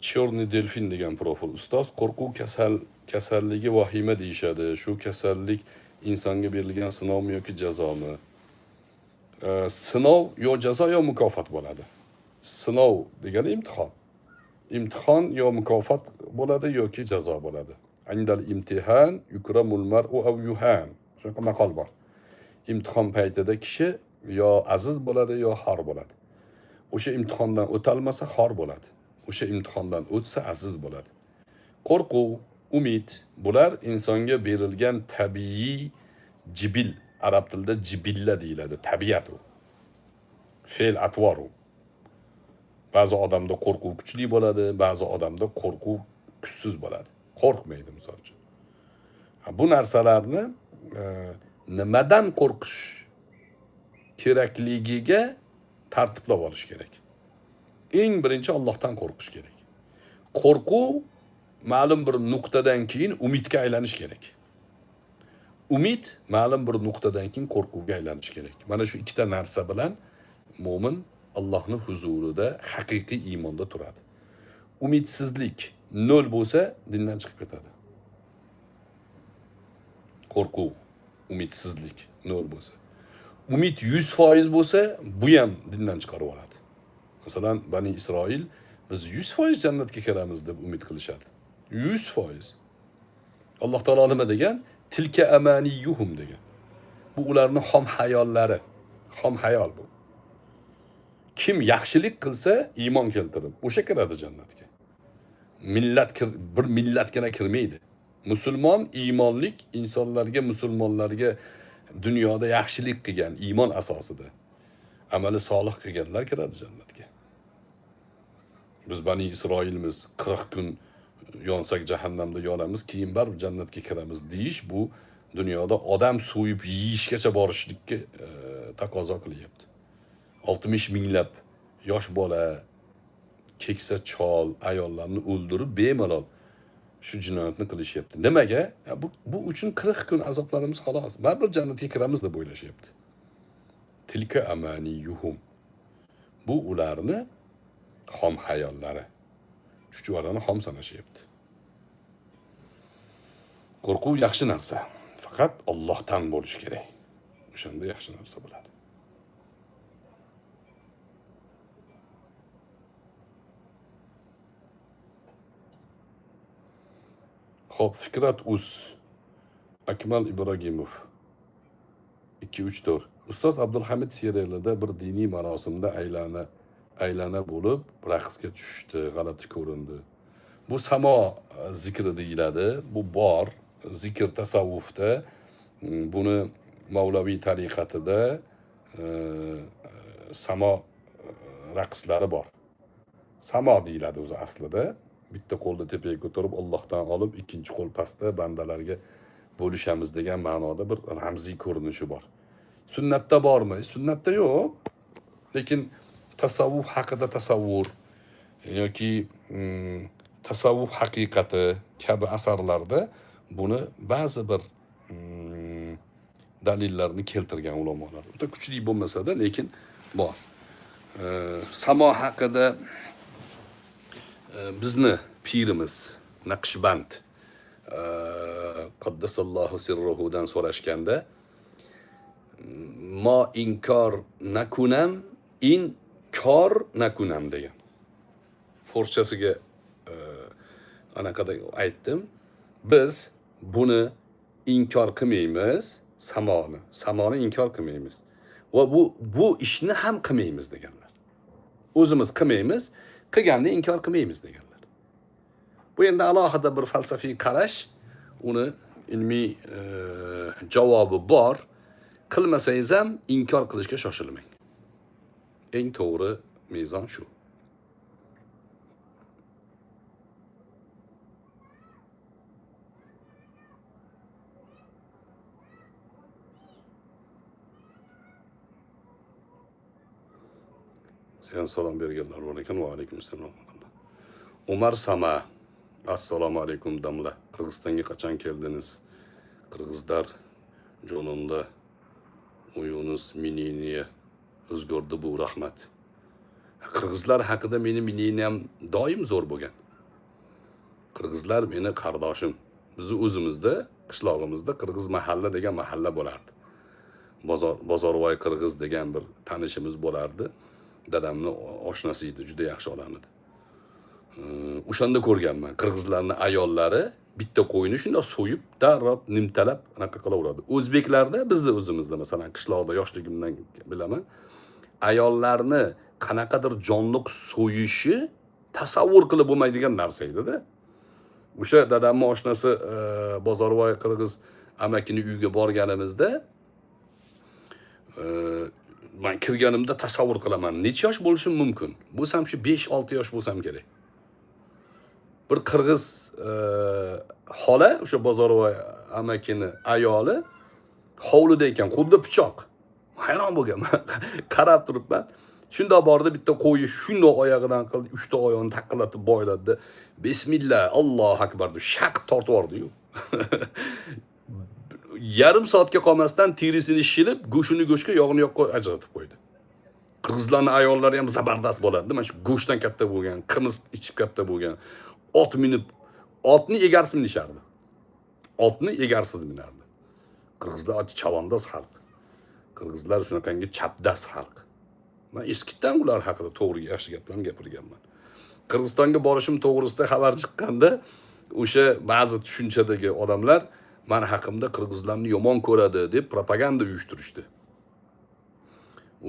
Черный delfin degan profil. Ustoz, qo'rquv kasalligi vahima deyishadi. Shu kasallik insonga berilgan sinovmi yoki jazomi? Sinov yo jazo yo mukofot bo'ladi. Sinov degani imtihon. Imtihon yo mukofot bo'ladi yoki jazo bo'ladi. Indal imtihan yukramul mar'u aw yuhan. Shunaqa maqol bor. Imtihon paytida kishi yo aziz bo'ladi yo xor bo'ladi. O'sha imtihondan o'talmasa xor bo'ladi. O'sha imtihondan o'tsa aziz bo'ladi. Qo'rquv, umid bular insonga berilgan tabiiy jibil, arab tilida jibilla deyiladi, tabiat u. Fe'l atvor u. Ba'zi odamda qo'rquv kuchli bo'ladi, ba'zi odamda qo'rquv kuchsiz bo'ladi. Qo'rqmaydi misol uchun. Bu narsalarni nimadan qo'rqish kerakligiga tartiblab olish kerak. Eng birinchi Allohdan qo'rqish kerak. Qo'rquv ma'lum bir nuqtadan keyin umidga aylanish kerak. Umid ma'lum bir nuqtadan keyin qo'rquvga aylanish kerak. Mana shu ikkita narsa bilan mo'min Allohning huzurida haqiqiy iymonda turadi. Umidsizlik nol bo'lsa dindan chiqib ketadi. Qo'rquv, umidsizlik nol bo'lsa. Umid 100% bo'lsa, bu ham dindan chiqarib yuboradi. Masalan, Bani Isroil biz 100% jannatga kiramiz deb umid qilishadi. 100%. Alloh taolo nima degan? Tilka amaniyuhum degan. Bu ularning xom hayollari. Xom hayol bu. Kim yaxshilik qilsa, iymon keltirib, o'sha kiradi jannatga. Millat bir millatgina kirmaydi. Musulmon iymonlik insonlarga, musulmonlarga dunyoda yaxshilik qilgan iymon asosida amali solih qilganlar kiradi jannatga. Biz Bani Isroilimiz 40 kun yonsak jahannamda yonamiz, keyin baribir jannatga kiramiz deyish bu dunyoda odam so'yib yeyishgacha borishlikka taqozo qilyapti. 60 minglab yosh bola, keksa chol, ayollarni o'ldirib bemalol shu jinoyatni qilishyapti. Nimaga? Bu uchun 40 kun azoblarimiz xolos. Baribir jannatga kiramiz deb o'ylashyapti. Tilka amaniyuhum. Bu ularni xom hayollari. Chuchvarani xom sanashyapti. Qo'rquv yaxshi narsa. Faqat Allohdan bo'lish kerak. O'shanda yaxshi narsa bo'ladi. Xo'p, Fikrat Uz, Akmal Ibragimov 2 3 4. Ustoz Abdulhamid serialida bir diniy marosimda aylana bo'lib raqsga tushdi, g'alati ko'rindi. Bu samo zikri deyiladi. Bu bor zikr tasavvufda, buni Mavlaviy tariqatida samo raqslari bor. Samo deyiladi o'zi aslida. Bitta qo'lni tepaga ko'tarib Allohdan olib, ikkinchi qo'l pastda bandalarga bo'lishamiz degan ma'noda bir ramziy ko'rinishi bor. Sunnatda bormi? Sunnatda yo'q. Lekin tasavvuf haqida tasavvur yoki Tasavvuf haqiqati kabi asarlarda buni ba'zi bir dalillarni keltirgan ulamolar. O'ta kuchli bo'lmasa-da, lekin bor. Samo haqida bizni pirimiz Naqshband qaddasallohu sirruhudan so'rashganda, mo inkor nakunam, inkor nakunam degan. Forschasiga anaqada aytdim. Biz buni inkor qilmaymiz, samoni. Samoni inkor qilmaymiz. Va bu ishni ham qilmaymiz deganlar. O'zimiz qilmaymiz, qilganni inkor qilmaymiz deganlar. Bu endi alohida bir falsafiy qarash, uni ilmiy javobi bor. Qilmasangiz ham inkor qilishga shoshilmang. Eng to'g'ri mezon shu. Sen salom berganlar bor ekan. Va alaykum assalom. Umar Sama. Assalomu alaykum damla. Qirg'izistonga qachon keldingiz? Qirg'izlar jonimda o'yiniz mininiya o'zgardi bu, rahmat. Qirg'izlar haqida meni mininiyam doim zo'r bo'lgan. Qirg'izlar meni qardoshim. Bizni o'zimizda, qishlog'imizda qirg'iz mahalla degan mahalla bo'lardi. Bozorvoy qirg'iz degan bir tanishimiz bo'lardi. Dadamni oshnasi edi, juda yaxshi odam edi. O'shanda ko'rganman, qirg'izlarning ayollari bitta qo'yni shundoq so'yib, darrov nimtalab anaqa qilaveradi. O'zbeklarda, bizni o'zimizda masalan qishloqda yoshligimdan bilaman, ayollarni qanaqadir jonliq so'yishi tasavvur qilib bo'lmaydigan narsa edi-da. O'sha dadamning oshnasi Bozorvoy qirg'iz amakini uyiga borganimizda men kirganimda tasavvur qilaman, necha yosh bo'lishim mumkin? Bo'lsam shu 5-6 yosh bo'lsam kerak. Bir qirg'iz xola, o'sha Bozorvoy amakini ayoli hovlida ekan, qo'lida pichoq. Hayron bo'lganman. Qarab turibman. Shundoq bordi, bitta qo'yni shundoq oyog'idan qildi, 3 ta oyog'ini taqillatib boyladi. Bismillah, Allohu akbar deb shaq tortib yubordi-yu. Yarim soatga qolmasdan terisini shilib, go'shtini go'shtga, yog'ini yoqqa ajratib qo'ydi. Qirg'izlarning ayollari ham zabardast bo'ladi. Mana shu go'shtdan katta bo'lgan, qimiz ichib katta bo'lgan, ot minib, otni egarsiz minishardi. Otni egarsiz minardi. Qirg'izlar ot chavandoz xalq. Qirg'izlar shunaqangi chapdast xalq. Men eskidan ular haqida to'g'ri yaxshi gaplarni gapirganman. Qirg'izistonga borishim to'g'risida xabar chiqqanda o'sha ba'zi tushunchadagi odamlar men haqimda qirg'izlarni yomon ko'radi deb propaganda uyushtirishdi.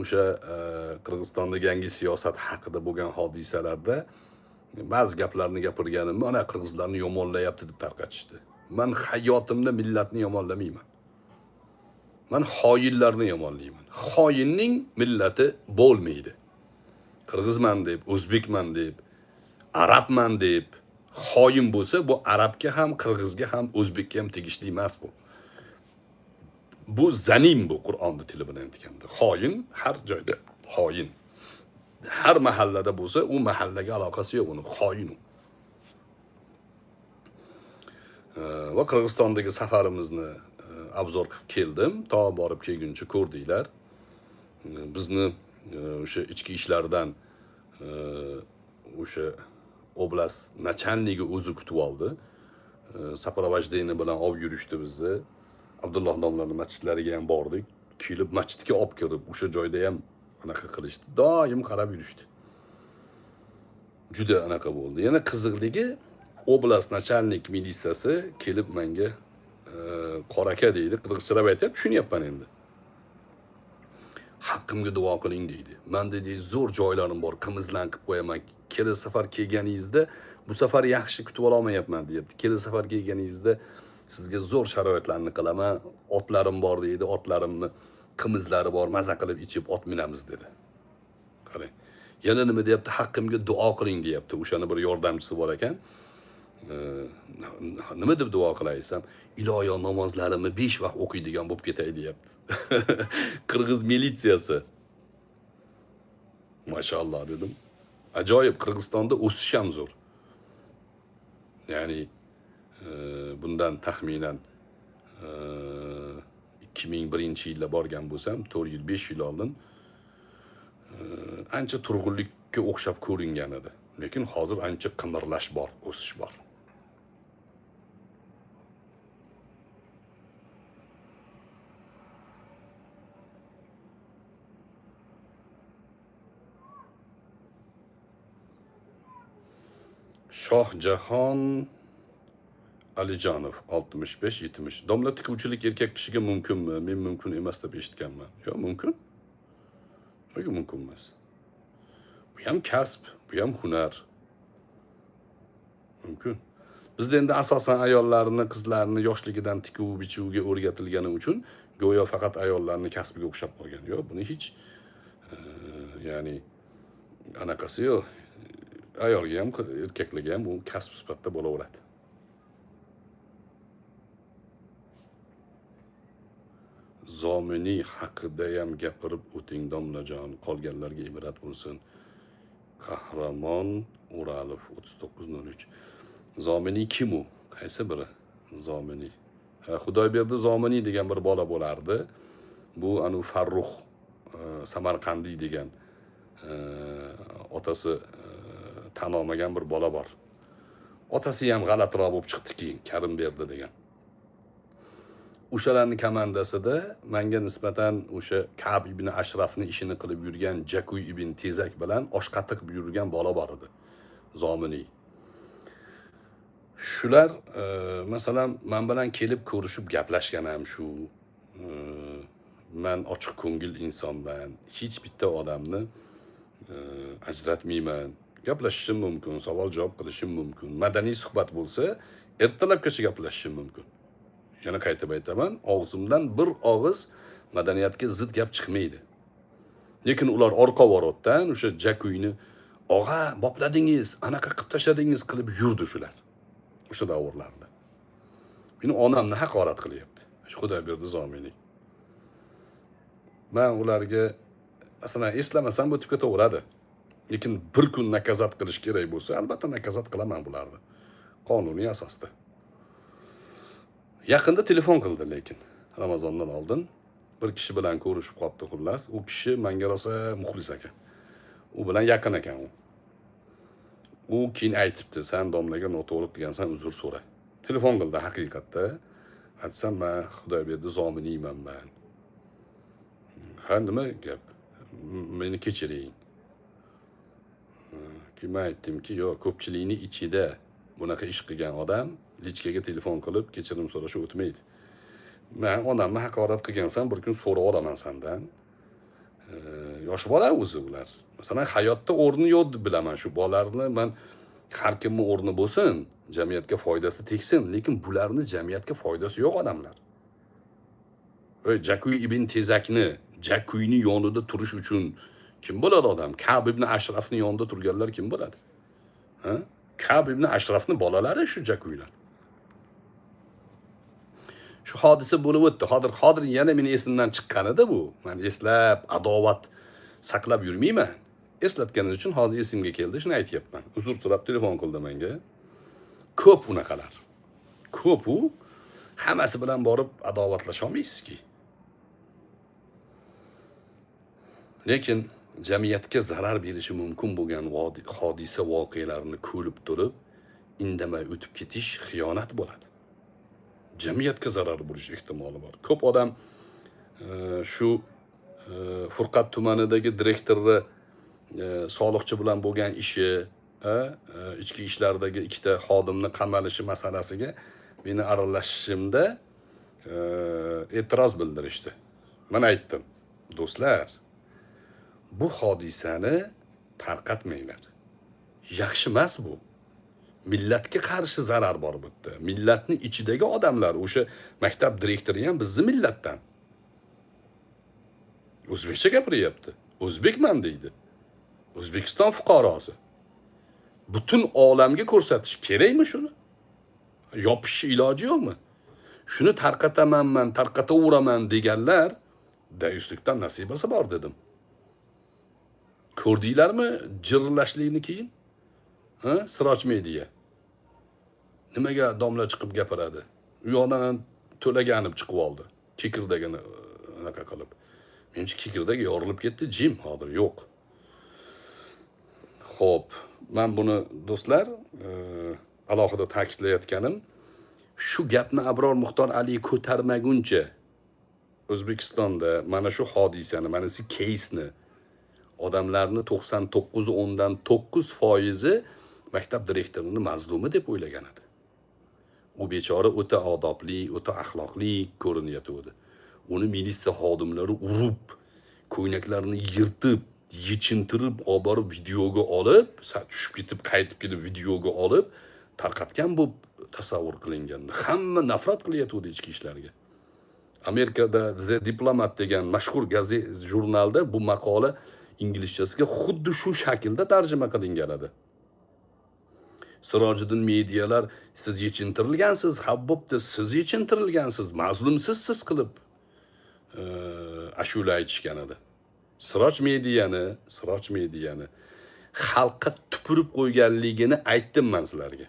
O'sha Qirg'izistondagi yangi siyosat haqida bo'lgan hodisalarda ba'zi gaplarni gapirganimni ana qirg'izlarni yomonlayapti deb tarqatishdi. Men hayotimda millatni yomonlamayman. Men xoinlarni yomonlayman. Xoinning millati bo'lmaydi. Qirg'izman deb, o'zbekman deb, arabman deb xoin bo'lsa, bu arabga ham, qirg'izga ham, o'zbekka ham tegishli emas bu. Bu zanim, bu Qur'onning tili bilan aytganda. Xoin har joyda xoin. Har mahallada bo'lsa, u mahallaga aloqasi yo'q, uni xoin u. Va Qirg'izistondagi safarimizni obzor qilib keldim. To borib kelguncha ko'rdinglar. Bizni o'sha ichki ishlardan o'sha oblast nachalnigi o'zi kutib oldi. Сопровождение bilan olib yurishdi bizni. Abdulloh domlaning masjidlariga ham bordik. Kelib masjidga olib kirib, o'sha joyda ham anaqa qilishdi. Doim qarab yurishdi. Juda anaqa bo'ldi. Yana qiziqligi, oblast nachalnik militsiyasi kelib menga qora aka deydi, qirg'izchalab aytyapti, tushunyapman endi. Haqqimga duo qiling deydi. Men dedi, zo'r joylarim bor, qimizlan qilib qo'yaman. Kelasi safar kelganingizda, bu safar yaxshi kutib ola olmayapman deyapti. Kelasi safar kelganingizda sizga zo'r sharoitlarni qilaman. Otlarim bor deydi, otlarimni qimizlari bor, maza qilib ichib ot minamiz dedi. Qarang. Yana nima deyapti? Haqqimga duo qiling deyapti. O'shani bir yordamchisi bor ekan. Nima deb duo qilay desam, iloyo namozlarimni 5 vaqt o'qiydigan bo'lib ketay deyapti. Qirg'iz militsiyasi. Mashalloh dedim. Ajoyib, Qirg'izistonda o'sish ham zo'r. Ya'ni bundan taxminan 2001-yilda borgan bo'lsam, 4 yil, 5 yil oldin ancha turg'unlikka o'xshab ko'ringan edi. Lekin hozir ancha qimirlash bor, o'sish bor. Shohjahon Alijonov 65-70. Domla, tikuvchilik erkak kishiga mumkinmi? Men mumkin emas deb eshitganman. Yo'q, mumkin. Nimaga mumkin emas? Bu ham kasb, bu ham hunar. Mumkin. Bizda endi asosan ayollarni, qizlarni yoshligidan tikuv bichuvga o'rgatilgani uchun go'yo faqat ayollarni kasbiga o'xshab qolgan. Yo'q, buni hech ya'ni anaqasi yo'q. Ayolga ham, erkaklarga ham bu kasb sifatida bo'laveradi. Zominiy haqida ham gapirib o'ting domlajon, qolganlarga ibrat bo'lsin. Qahramon O'ralov 3903. Zominiy kim u? Qaysi biri? Zominiy. Ha, Xudoyberdi Zominiy degan bir bola bo'lardi. Bu anu Farruh Samarqandiy degan otasi tan olmagan bir bola bor. Otasi ham g'alatiroq bo'lib chiqdi keyin, Karimberdi degan. O'shalarning komandasida menga nisbatan o'sha Ka'b ibn Ashrafni ishini qilib yurgan Jakuy ibn Tezak bilan oshqatiq yurgan bola bor edi. Zominiy. Shular masalan men bilan kelib ko'rishib gaplashgan ham shu. Men ochiq ko'ngil insonman. Hech bitta odamni ajratmayman. Gaplashishim mumkin, savol javob qilishim mumkin. Madaniy suhbat bo'lsa, ertalabgacha gaplashishim mumkin. Yana qaytib aytaman, og'zimdan bir og'iz madaniyatga zid gap chiqmaydi. Lekin ular orqa vorotdan o'sha Jakuyni og'a bopladingiz, anaqa qilib tashladingiz qilib yurdi shular. O'sha davrlarda. Meni onamni haqorat qilyapti. Xudoyberdi Zominiy. Men ularga masalan eslamasam o'tib ketaveradi. Lekin bir kun nakazat qilish kerak bo'lsa, albatta nakazat qilaman bularni. Qonuniy asosda. Yaqinda telefon qildi lekin Ramazondan oldin bir kishi bilan ko'rishib qolibdi xullas. U kishi menga rosa muxlis ekan. U bilan yaqin ekan u. U keyin aytibdi, sen domlaga noto'g'ri qilgansan, uzr so'ra. Telefon qildi haqiqatda. Aytsam, men Xudoyberdi Zominiyman men. Ha, nima gap? Meni kechiring. Keyin men aytdimki, yo'q, ko'pchilikning ichida bunaqa ish qilgan odam lichkaga telefon qilib kechirim so'rashi o'tmaydi. Men onamni haqorat qilgansan, bir kun so'rab olaman sendan. Yosh bola o'zi ular. Masalan, hayotda o'rni yo'q deb bilaman shu bolalarni. Men har kimning o'rni bo'lsin, jamiyatga foydasi tegsin, lekin bularni jamiyatga foydasi yo'q odamlar. Ey, Jakuy ibn Tezakni, Jakuyni yonida turish uchun kim bo'ladi odam? Ka'b ibn Ashrafni yonida turganlar kim bo'ladi? Ha? Ka'b ibn Ashrafni bolalari shu Jakuylar. Shu hodisa bo'lib o'tdi. Hozir yana meni esimdan chiqqan edi bu. Men eslab, adovat saqlab yurmayman. Eslatganingiz uchun hozir esimga keldi, shuni aytyapman. Uzr so'rab telefon qildi menga. Ko'p unaqalar. Ko'p u. Hammasi bilan borib adovatlasha olmaysizki. Lekin jamiyatga zarar berishi mumkin bo'lgan hodisa voqealarni ko'rib turib, indamay o'tib ketish xiyonat bo'ladi. Jamiyatga zarar bo'lish ehtimoli bor. Ko'p odam shu Furqat tumanidagi direktorni soliqchi bilan bo'lgan ishi, ichki ishlardagi ikkita xodimni qamalishi masalasiga meni aralashishimda e'tiroz bildirishdi. Men aytdim, do'stlar, bu hodisani tarqatmanglar. Yaxshi emas bu. Millatga qarshi zarar bor bu yerda. Millatni ichidagi odamlar, o'sha maktab direktori ham bizni millatdan. O'zbekcha gapiryapti. O'zbekman deydi. O'zbekiston fuqarosi. Butun olamga ko'rsatish kerakmi shuni? Yopish iloji yo'qmi? Shuni tarqataman men, tarqataveraman deganlar dayuslikdan nasibasi bor dedim. Ko'rdinglarmi jirillashlikni keyin? Ha, Siroj Media. Nimaga domla chiqib gapiradi? U yoqdan ham to'laganib chiqib oldi. Kekirdagini anaqa qilib. Menimcha, kekirdak yorilib ketdi, jim hozir yo'q. Xo'p, men buni, do'stlar, alohida ta'kidlayotganim, shu gapni Abror Muxtor Ali ko'tarmaguncha O'zbekistonda mana shu hodisani, mana shu keysni odamlarni 99,9%i maktab direktorini mazlumi deb o'ylagan edi. U bechora o'ta odobli, o'ta axloqli ko'rinayotgandi. Uni militsiya xodimlari urib, ko'ynaklarini yirtib, yechintirib, olib borib videoga olib, tushib ketib, qaytib kelib videoga olib tarqatgan bo'lib tasavvur qilingandi. Hamma nafrat qilayotgandi ichki ishlarga. Amerikada The Diplomat degan mashhur gazet jurnalda bu maqola inglizchasiga xuddi shu shaklda tarjima qilingan edi. Sirojiddin medialar siz yechintirilgansiz, ha bo'pti, siz yechintirilgansiz, mazlumsiz siz qilib ashula aytishgan edi. Siroj mediani xalqqa tupurib qo'yganligini aytdim man sizlarga.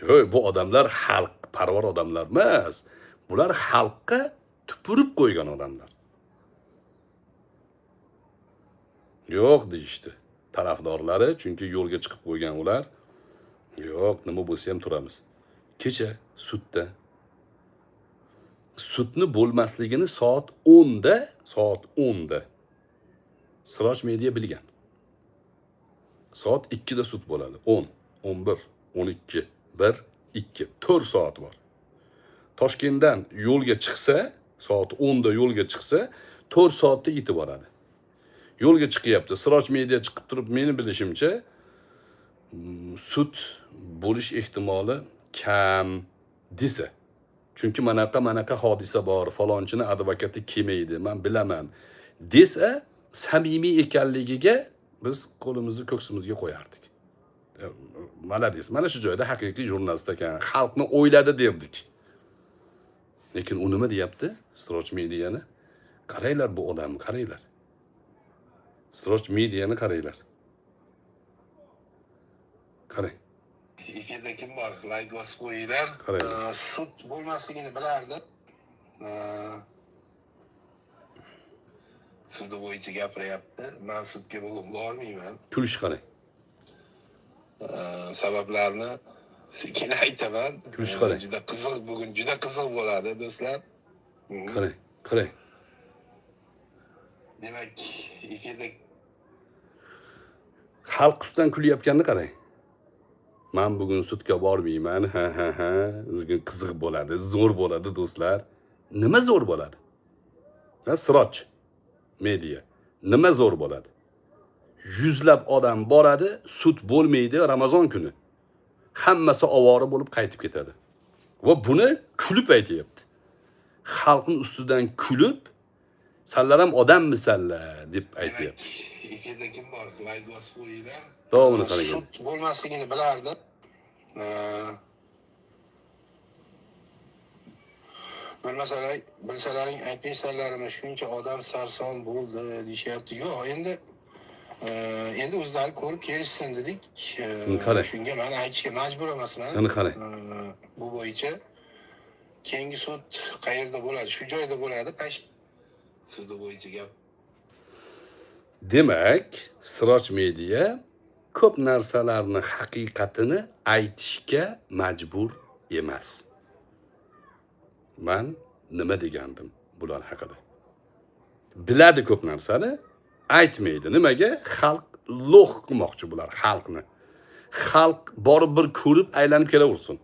Yo'q, bu odamlar xalq parvar odamlar emas. Bular xalqqa tupurib qo'ygan odamlar. Yo'q deyishdi tarafdorlari, chunki yo'lga chiqib qo'ygan ular. Yo'q, nima bo'lsa ham turamiz. Kecha sudda sudni bo'lmasligini soat 10da, soat 10da Siroj media bilgan. Soat 2da sud bo'ladi. 10, 11, 12, 1, 2, 4 soat bor. Toshkentdan yo'lga chiqsa, soat 10da yo'lga chiqsa, 4 soatda yetib boradi. Yo'lga chiqyapti. Siroj media chiqib turib, meni bilishimcha, sud bo'lish ehtimoli kam desa. Chunki manaqa hodisa bor, falonchini advokati kelmaydi, men bilaman desa, samimiy ekanligiga biz qo'limizni ko'ksimizga qo'yardik. Malades, mana shu joyda haqiqiy jurnalist ekan, xalqni o'yladi derdik. Lekin u nima deyapti? Siroj mediani qaranglar, bu odamni qaranglar. Siroj mediani qaranglar. Qarang. Efirda kim bor? Layk bosib qo'yinglar. Qarang. Sud bo'lmasligini bilardim. Sudi bo'yicha gapiryapti. Men sudga bugun bormayman. Kulish qarang. Sabablarni sekin aytaman. Kulish qarang. Juda qiziq bugun, juda qiziq bo'ladi, do'stlar. Qarang, qarang. Demak, efirda Xalq ustidan kulyapganini qarang. Men bugun sudga bormayman. Ha ha ha. Bugun qiziq bo'ladi, zo'r bo'ladi, do'stlar. Nima zo'r bo'ladi? Ha, Siroj media. Nima zo'r bo'ladi? Yuzlab odam boradi, sud bo'lmaydi Ramazon kuni. Hammasi ovora bo'lib qaytib ketadi. Va buni kulib aytyapti. Xalqning ustidan kulib, sanlar ham odammisanlar deb aytyapti. Efirda kim bor? Layk bosib qo'yinglar. Davomini qarang. Sud bo'lmasligini bilardim. Bilsalaring aytmaysizlarmi, shuncha odam sarson bo'ldi deyishyapti. Yo'q, endi o'zlari ko'rib kelishsin dedik. Qarang. Shunga men aytishga majbur emasman. Qani qarang. Bu bo'yicha keyingi sud qayerda bo'ladi? Shu joyda bo'ladi. Sudi bo'yicha gap. Demak, Siroj media ko'p narsalarni haqiqatini aytishga majbur emas. Man nima degandim bular haqida? Biladi ko'p narsani, aytmaydi. Nimaga? Xalq lo'q qilmoqchi bular xalqni. Xalq borib bir ko'rib aylanib kelaversin.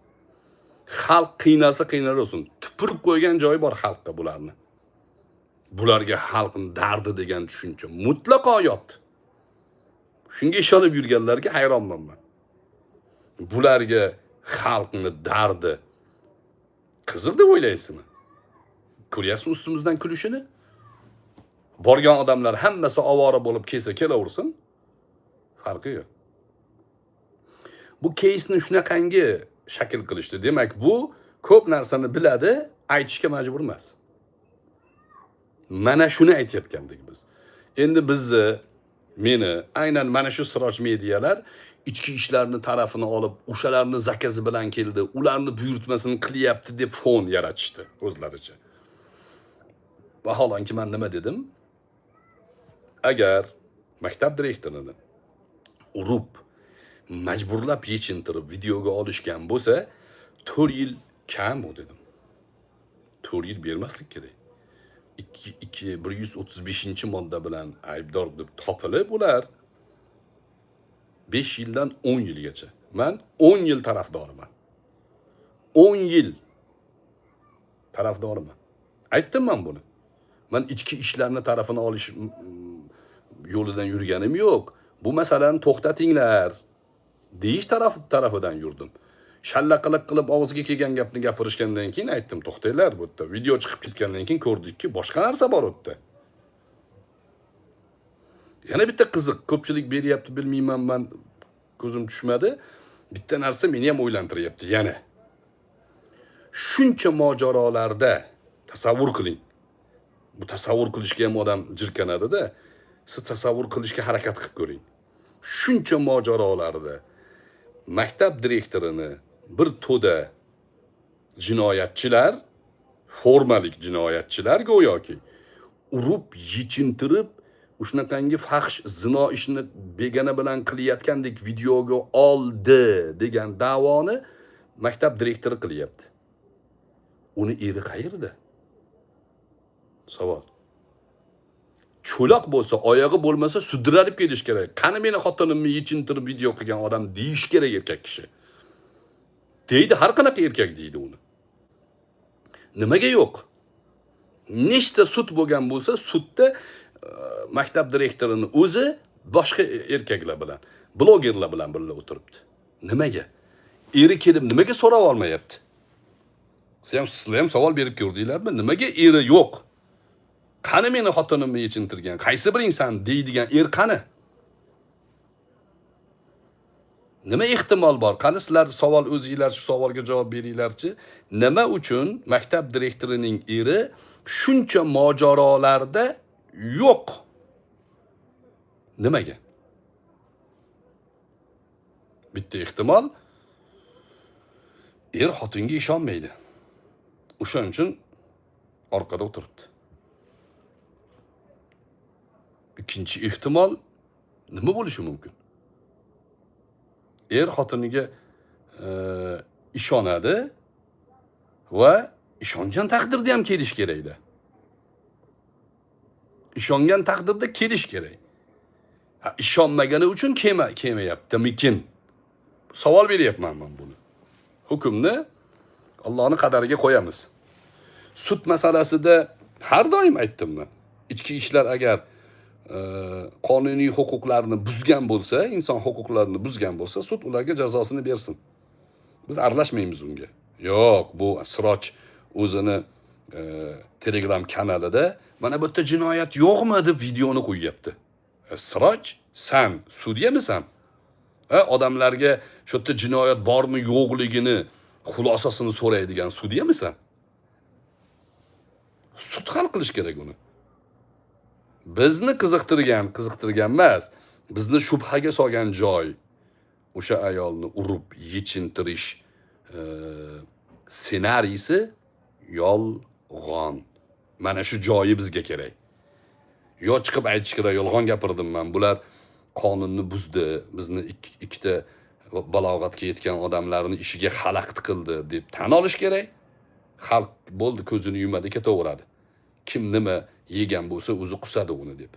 Xalq qiynalsa qiynaversin. Tupurib qo'ygan joyi bor xalqqa bularni. Bularga xalqning dardi degan tushuncha mutlaqo yot. Shunga ishonib yurganlarga hayronman men. Bularga xalqning dardi qiziq deb o'ylaysizmi? Ko'ryapsizmi ustimizdan kulishini? Borgan odamlar hammasi ovora bo'lib kelsa kelaversin, farqi yo'q. Bu keysni shunaqangi shakl qilishdi. Demak, bu ko'p narsani biladi, aytishga majbur emas. Mana shuni aytayotgandik biz. Endi bizni Meni aynan mana shu Siroj medialar ichki ishlarni tarafini olib, o'shalarni zakazi bilan keldi, ularni buyurtmasini qilyapti deb fon yaratishdi o'zlaricha. Vaholanki men nima dedim? Agar maktab direktorini urib, majburlab yechintirib videoga olishgan bo'lsa, 4 yil kam u dedim. 4 yil bermaslik kerak. 2 135-modda bilan aybdor deb topilib, ular 5 yildan 10 yilgacha. Men 10 yil tarafdoriman. 10 yil tarafdoriman. Aytdim men buni. Men ichki ishlarni tarafini olish yo'lidan yurganim yo'q. Bu masalani to'xtatinglar deyish tarafidan yurdim. Shallaqalik qilib og'ziga kelgan gapni gapirishgandan keyin aytdim, to'xtanglar, bu yerda video chiqib ketgandan keyin ko'rdikki, boshqa narsa bor u yerda. Yana bitta qiziq, ko'pchilik beryapti, bilmayman, men ko'zim tushmadi. Bitta narsa meni ham o'ylantiryapti yana. Shuncha mojarolarda tasavvur qiling. Bu tasavvur qilishga ham odam jirkanadi-da. Siz tasavvur qilishga harakat qilib ko'ring. Shuncha mojarolarda maktab direktorini bir to'da jinoyatchilar, formalik jinoyatchilar go'yoki urib, yechintirib, shunaqangi fahsh zino ishini begona bilan qilayotgandek videoga oldi degan da'voni maktab direktori qilyapti. Uni eri qayerda? Savol. Cho'loq bo'lsa, oyog'i bo'lmasa sudralib kelish kerak. Qani meni xotinimni yechintirib video qilgan odam deyish kerak erkak kishi. Deydi, har qanaqa erkak deydi uni. Nimaga yo'q? Nechta sud bo'lgan bo'lsa, sudda maktab direktorini o'zi boshqa erkaklar bilan, blogerlar bilan birga o'tiribdi. Nimaga? Eri kelib nimaga so'rab olmayapti? Sizlar ham savol berib ko'rdinglarmi? Nimaga eri yo'q? Qani meni xotinimni yechintirgan, qaysi biringsan deydigan er qani? Nima ehtimol bor? Qani sizlar savol o'zinglar shu savolga javob beringlarchi. Nima uchun maktab direktorining eri shuncha mojarolarda yo'q? Nimaga? Bitta ehtimol, er xotinga ishonmaydi. O'shaning uchun orqada o'tiribdi. Ikkinchi ehtimol nima bo'lishi mumkin? Er xotiniga ishonadi va ishongan taqdirda ham kelish kerakda. Ishongan taqdirda kelish kerak. Ha, ishonmagani uchun kelmayaptimikin? Savol beryapman men buni. Hukmni Allohning qadariga qo'yamiz. Sud masalasida har doim aytdim men. Ichki ishlar agar qonuniy huquqlarni buzgan bo'lsa, inson huquqlarini buzgan bo'lsa, sud ularga jazosini bersin. Biz aralashmaymiz unga. Yo'q, bu Siroj o'zini Telegram kanalida mana bu yerda jinoyat yo'qmi deb videoni qo'yyapti. Siroj, san sudyamisan? Ha, odamlarga shu yerda jinoyat bormi yo'qligini xulosasini so'raydigan sudyamisan? Sud hal qilish kerak uni. Bizni qiziqtirgan emas, bizni shubhaga solgan joy o'sha ayolni urib yechintirish ssenariysi yolg'on. Mana shu joyi bizga kerak. Yo chiqib aytish kerak, yolg'on gapirdim men. Bular qonunni buzdi, bizni ikkita balog'atga yetgan odamlarni ishiga xalaqit qildi deb tan olish kerak. Xalq bo'ldi, ko'zini yumadi, ketaveradi. Kim nima yegan bo'lsa o'zi qusadi uni deb.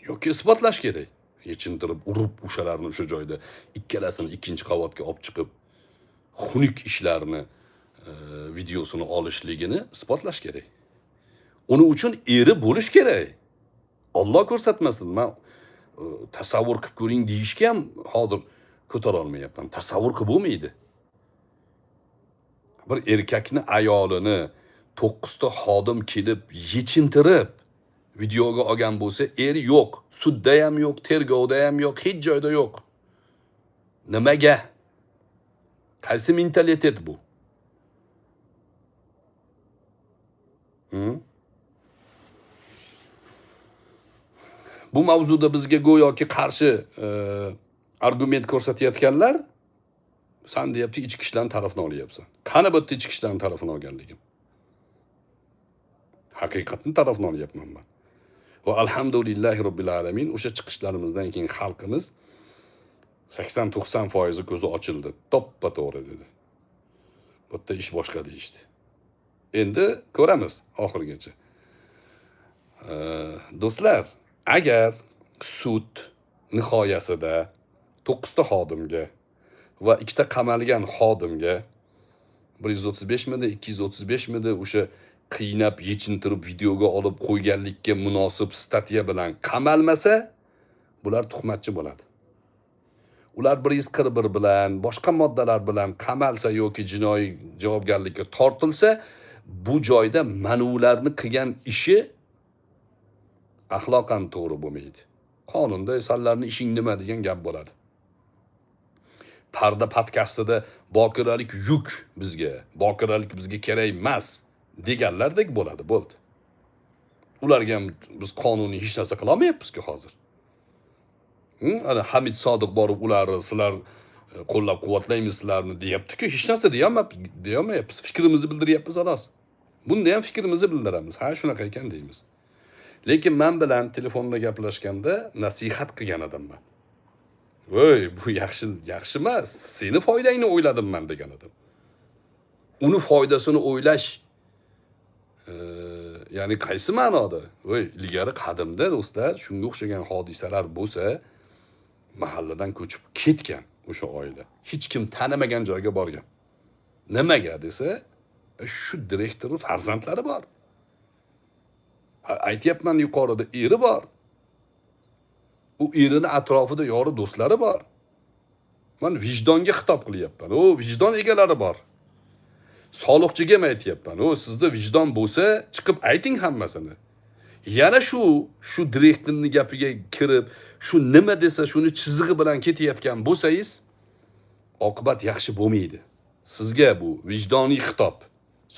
Yoki isbotlash kerak. Yechintirib, urib o'shalarni o'sha joyda ikkalasini ikkinchi qavatga olib chiqib, xunuk ishlarni videosini olishligini isbotlash kerak. Uni uchun eri bo'lish kerak. Alloh ko'rsatmasin, men tasavvur qilib ko'ring deyishga ham hozir ko'tara olmayapman. Tasavvur qilib bo'lmaydi. Bir erkakni ayolini 9 ta xodim kelib yechintirib videoga olgan bo'lsa, eri yo'q, sudda ham yo'q, tergovda ham yo'q, hech joyda yo'q. Nimaga? Qaysi mentalitet bu? Bu mavzuda bizga go'yoki qarshi argument ko'rsatayotganlar, san deyapti, ichki ishlarni tarafini olyapsan. Qani bu yerda ichki ishlarni tarafini olganligim? Haqiqatni tarafini olyapman man. Va alhamdulillahi robbil alamin, o'sha chiqishlarimizdan keyin xalqimiz 80-90% ko'zi ochildi. To'ppa to'g'ri dedi. Bu yerda ish boshqa deyishdi. Endi ko'ramiz oxirigacha. Do'stlar, agar sud nihoyasida 9 ta xodimga va 2 ta qamalgan xodimga 135 midi, 235 midi o'sha qiynab, yechintirib videoga olib qo'yganlikka munosib статья bilan qamalmasa, bular tuhmatchi bo'ladi. Ular 141 bilan, boshqa moddalar bilan qamalsa yoki jinoiy javobgarlikka tortilsa, bu joyda manularni qilgan ishi axloqan to'g'ri bo'lmaydi. Qonunda sanlarni ishing nima degan gap bo'ladi. Parda podkastida bokiralik yuk bizga, bokiralik bizga kerak emas deganlardek bo'ladi, bo'ldi. Ularga ham biz qonuniy hech narsa qila olmayapmiz-ku hozir. Ana Hamid Sodiq borib ularni sizlar qo'llab-quvvatlaymiz sizlarni deyapti-ku, hech narsa deyolmayapmiz. Fikrimizni bildiryapmiz xolos. Bunda ham fikrimizni bildiramiz. Ha, shunaqa ekan deymiz. Lekin men bilan telefonda gaplashganda nasihat qilgan edim man. Voy, bu yaxshi, yaxshi emas. Seni foydangni o'yladim man degan edim. Uni foydasini o'ylash ya'ni qaysi ma'noda? Voy, ilgari qadimda do'stlar, shunga o'xshagan hodisalar bo'lsa, mahalladan ko'chib ketgan o'sha oila. Hech kim tanimagan joyga borgan. Nimaga desa, shu direktorning farzandlari bor. Ha, aytyapman, yuqorida eri bor. U erini atrofida yori do'stlari bor. Man vijdonga xitob qilyapman. U vijdon egalari bor. Soliqchiga ham aytyapman. U sizda vijdon bo'lsa, chiqib ayting hammasini. Yana shu direktorning gapiga kirib, shu nima desa shuni chizig'i bilan ketayotgan bo'lsangiz, oqibat yaxshi bo'lmaydi. Sizga bu vijdoniy xitob,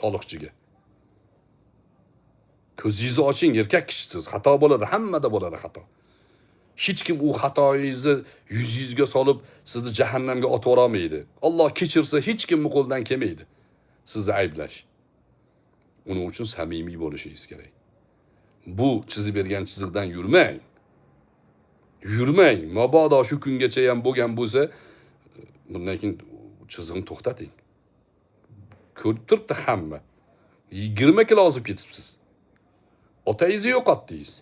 soliqchiga. Ko'zingizni oching, erkak kishisiz, xato bo'ladi, hammada bo'ladi xato. Hech kim u xatoyingizni yuzingizga solib, sizni jahannamga otib yubora olmaydi. Alloh kechirsa, hech kimni qo'lidan kelmaydi sizni ayblash. Uning uchun samimiy bo'lishingiz kerak. Bu chizib bergan chiziqdan yurmang. Yurmang. Mabodo shu kungacha ham bo'lgan bo'lsa, bundan keyin chiziqni to'xtating. Ko'rib turibdi hamma. 20 kilo ozib ketibsiz. Otangizni yo'qotdingiz.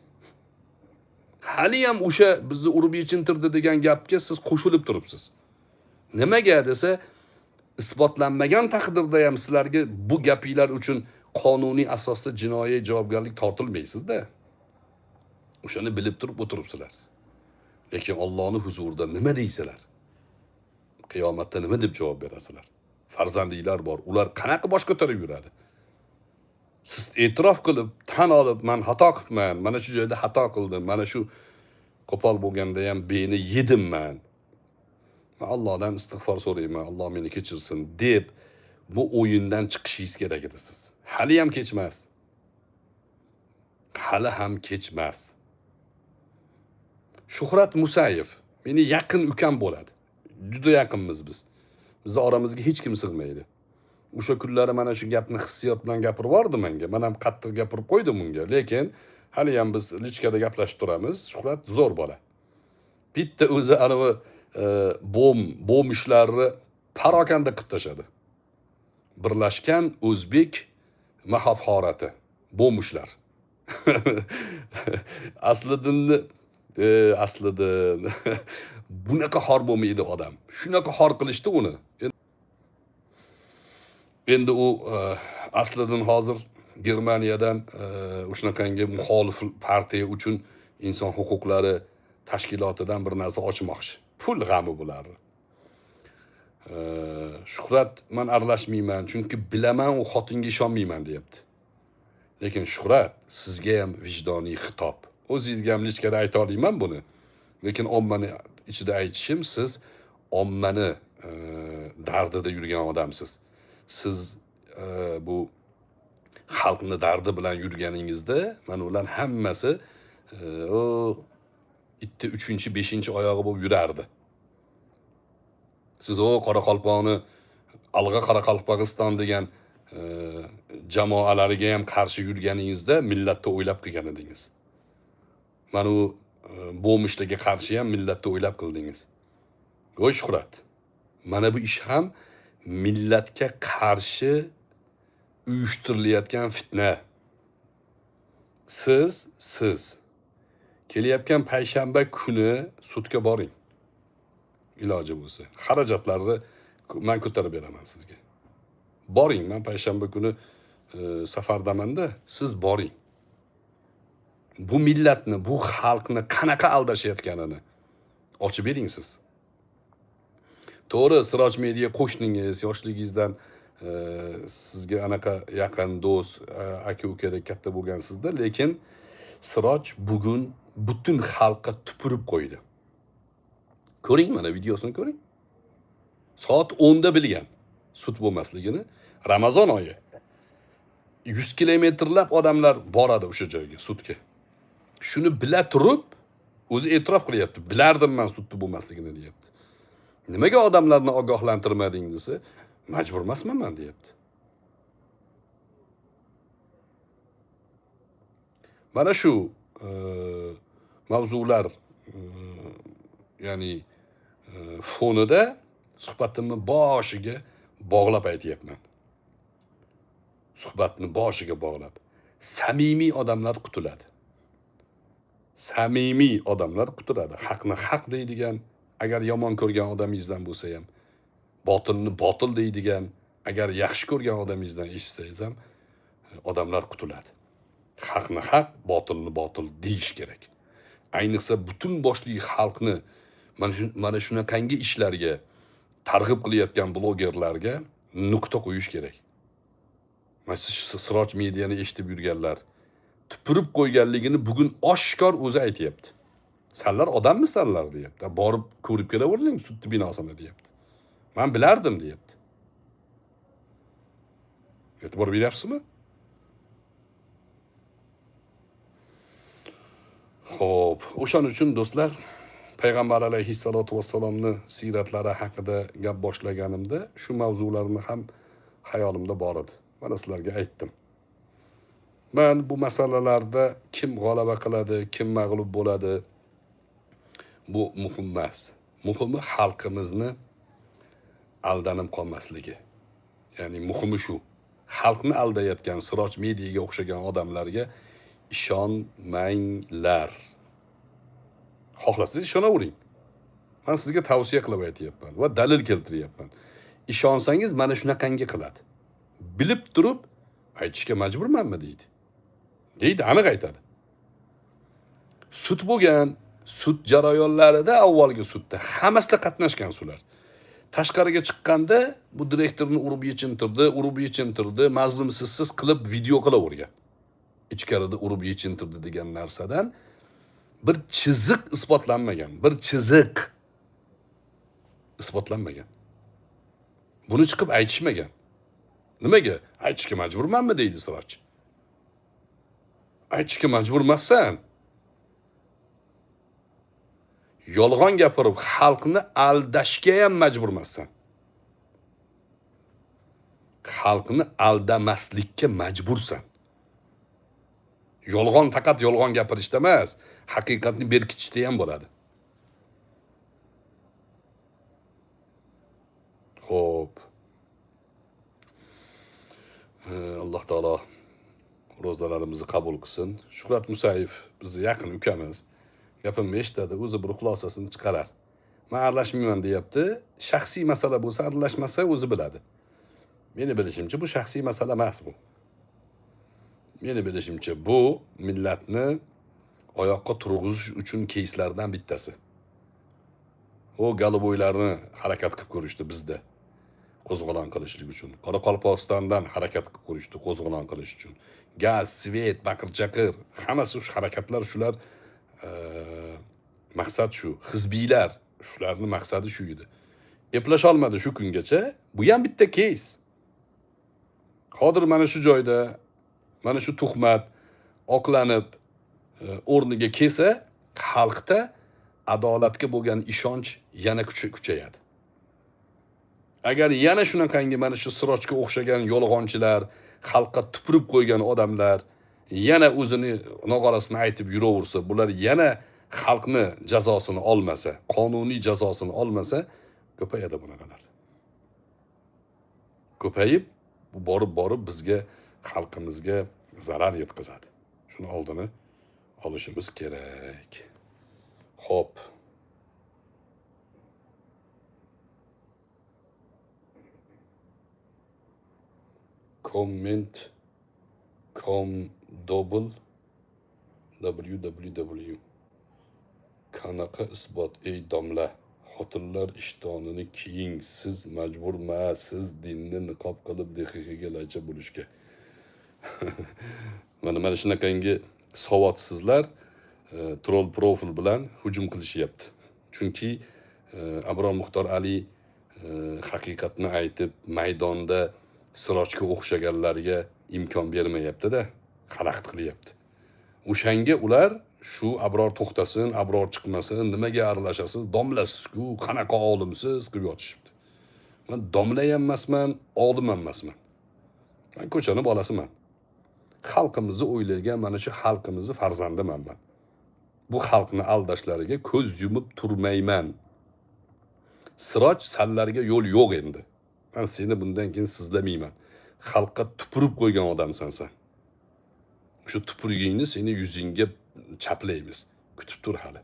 Hali ham o'sha bizni urib yechintirdi degan gapga siz qo'shilib turibsiz. Nimaga desa, isbotlanmagan taqdirda ham sizlarga bu gapinglar uchun qonuniy asosda jinoiy javobgarlik tortilmaysizda. O'shani bilib turib o'tiribsizlar. Lekin Allohning huzurida nima deysizlar? Qiyomatda nima deb javob berasizlar? Farzandinglar bor, ular qanaqa bosh ko'tarib yuradi? Siz e'tirof qilib, tan olib, man xato qilibman, mana shu joyda xato qildim, mana shu qo'pol bo'lganda ham beni yedim man. Man Allohdan istig'for so'rayman, Alloh meni kechirsin deb bu o'yindan chiqishingiz kerak edi siz. Hali ham kechmas. Hali ham kechmas. Shuhrat Musayev meni yaqin ukam bo'ladi. Juda yaqinmiz biz. Bizni oramizga hech kim sig'maydi. O'sha kunlari mana shu gapni hissiyot bilan gapirib yubordi menga. Men ham qattiq gapirib qo'ydim unga, lekin hali ham biz личка da gaplashib turamiz. Shuhrat zo'r bola. Bitta o'zi anavi bom ishlarni parokanda qilib tashladi. Birlashgan o'zbek mahobxorati bomishlar. Asliddinni Asliddin bunaqa xor bo'lmaydi odam. Shunaqa xor qilishdi uni. Endi u Asliddin hozir Germaniyadan o'shanaqangi muxolif partiya uchun inson huquqlari tashkilotidan bir narsa ochmoqchi. Pul g'ami bularni. Shuhrat man aralashmayman, chunki bilaman u xotinga ishonmayman deyapti. Lekin Shuhrat, sizga ham vijdoniy xitob. O'zingizga ham личка da ayta olmayman buni. Lekin ommani ichida aytishim, siz ommani dardida yurgan odamsiz. Siz bu xalqni dardi bilan yurganingizda mana ular hammasi o Itni 3-chi, 5-chi oyog'i bo'lib yurardi. Siz o Qoraqalpoqni Alg'a Qoraqalpog'iston degan jamoalariga ham qarshi yurganingizda millatni o'ylab qilgan edingiz. Mana u bo'mishlarga qarshi ham millatni o'ylab qildingiz. Voy Shuhrat, mana bu ish ham millatga qarshi uyushtirilayotgan fitna. Siz kelayotgan payshanba kuni sudga boring. Iloji bo'lsa, xarajatlarni men ko'tarib beraman sizga. Boring, men payshanba kuni safardamanda, siz boring. Bu millatni, bu xalqni qanaqa aldashayotganini ochib bering siz. To'g'ri, Siroj Media qo'shningiz, yoshligingizdan sizga anaqa yaqin do'st, aka ukadek katta bo'lgansizda, lekin Siroj bugun butun xalqqa tupurib qo'ydi. Ko'ring, mana videosini ko'ring. Soat 10 da bilgan sud bo'lmasligini. Ramazon oyi. 100 kilometrlab odamlar boradi o'sha joyga, sudga. Shuni bila turib, o'zi e'tirof qilyapti. Bilardim men sudda bo'lmasligini deyapti. Nimaga odamlarni ogohlantirmading desa, majbur emasman men deyapti. Mana shu mavzular ya'ni fonida suhbatimni boshiga bog'lab aytyapman. Suhbatni boshiga bog'lab. Samimiy odamlar qutuladi. Samimiy odamlar qutuladi. Haqni haq deydigan, agar yomon ko'rgan odamingizdan bo'lsa ham, botilni botil deydigan, agar yaxshi ko'rgan odamingizdan eshitsangiz ham odamlar qutuladi. Haqni haq, botilni botil deyish kerak. Ayniqsa butun boshli xalqni mana shunaqangi ishlarga targ'ib qilayotgan blogerlarga nuqta qo'yish kerak. Mana shu Siroj Mediani eshitib yurganlar tupurib qo'yganligini bugun oshkor o'zi aytyapti. Sanlar odammisanlar deyapti. Borib ko'rib kelavering sud binosini deyapti. Men bilardim deyapti. E'tibor beryapsizmi? Xo'p, o'shaning uchun do'stlar, Payg'ambar alayhissalotu vassalomni siyratlari haqida gap boshlaganimda shu mavzularni ham xayolimda bor edi. Mana sizlarga aytdim. Men bu masalalarda kim g'alaba qiladi, kim mag'lub bo'ladi bu muhim emas. Muhimi xalqimizni aldanib qolmasligi. Ya'ni muhimi shu. Xalqni aldayotgan Siroj Mediaga o'xshagan odamlarga ishonmanglar. Xohlasangiz ishonavering. Men sizga tavsiya qilib aytyapman va dalil keltiryapman. Ishonsangiz mana shunaqangi qiladi. Bilib turib aytishga majburmanmi deydi. Deydi, aniq aytadi. Sud bo'lgan, sud jarayonlarida avvalgi sudda hammasida qatnashgan ular. Tashqariga chiqqanda bu direktorni urib yechintirdi, urib yechintirdi, mazlumsizsiz qilib video qilavergan. Ichkarida urib yechintirdi degan narsadan bir chiziq isbotlanmagan, bir chiziq isbotlanmagan. Buni chiqib aytishmagan. Nimaga? Aytishga majburmanmi deydi Siroj. Aytishga majbur emassan. Yolg'on gapirib xalqni aldashga ham majbur emassan. Xalqni aldamaslikka majbursan. Yolg'on faqat yolg'on gapirishda emas, haqiqatni berkitishda ham bo'ladi. Xo'p. Alloh taolo ro'zalarimizni qabul qilsin. Shuhrat Musayev bizni yaqin ukamiz. Gapimni eshitadi, o'zi bir xulosasini chiqarar. Men aralashmayman deyapti. Shaxsiy masala bo'lsa aralashmasa o'zi biladi. Meni bilishimcha bu shaxsiy masala emas bu. Meni bilishimcha bu millatni oyoqqa turg'izish uchun keyslardan bittasi. O galoboylarni harakat qilib ko'rishdi bizda. Qo'zg'olon qilishlik uchun. Qoraqalpog'istondan harakat qilib ko'rishdi qo'zg'olon qilish uchun. Gaz, svet, baqir-chaqir, hammasi shu harakatlar shular, maqsad shu. Hizbiylar, shularning maqsadi shu edi. Eplasha olmadi shu kungacha. Bu ham bitta keys. Hozir mana shu joyda mana shu tuhmat oqlanib o'rniga kelsa, xalqda Adolatga bo'lgan ishonch yana kuchayadi. Agar yana shunaqangi mana shu Sirojga o'xshagan yolg'onchilar, xalqqa tupurib qo'ygan odamlar yana o'zini nog'orasini aytib yuraversa, bular yana xalqni jazosini olmasa, qonuniy jazosini olmasa, ko'payadi bunaqalar. Ko'payib, bu borib-borib bizga, xalqimizga zarar yetkazadi. Shuni oldini olishimiz kerak. Xo'p. Comment com double www. Qanaqa isbot ey domla? Xotinlar ishtonini kiying, siz majburmasiz dinni niqob qilib DXXga laycha bo'lishga. Mana shunaqangi savodsizlar troll profil bilan hujum qilishyapti. Chunki Abror Muxtor Ali haqiqatni aytib, maydonda Sirojga o'xshaganlarga imkon bermayapti-da, xalaqit qilyapti. O'shanga ular shu Abror to'xtasin, Abror chiqmasin, nimaga aralashasiz, domlasiz-ku, qanaqa olimsiz qilib yotishibdi. Men domla ham emasman, olim ham emasman. Men ko'chani bolasiman. Xalqimizni o'ylagan mana shu xalqimizni farzandiman men. Bu xalqni aldashlariga ko'z yumib turmayman. Siroj, sanlarga yo'l yo'q endi. Men seni bundan keyin sizlamayman. Xalqqa tupurib qo'ygan odamsan sen. Shu tupurgingni seni yuzingga chaplaymiz. Kutib tur hali.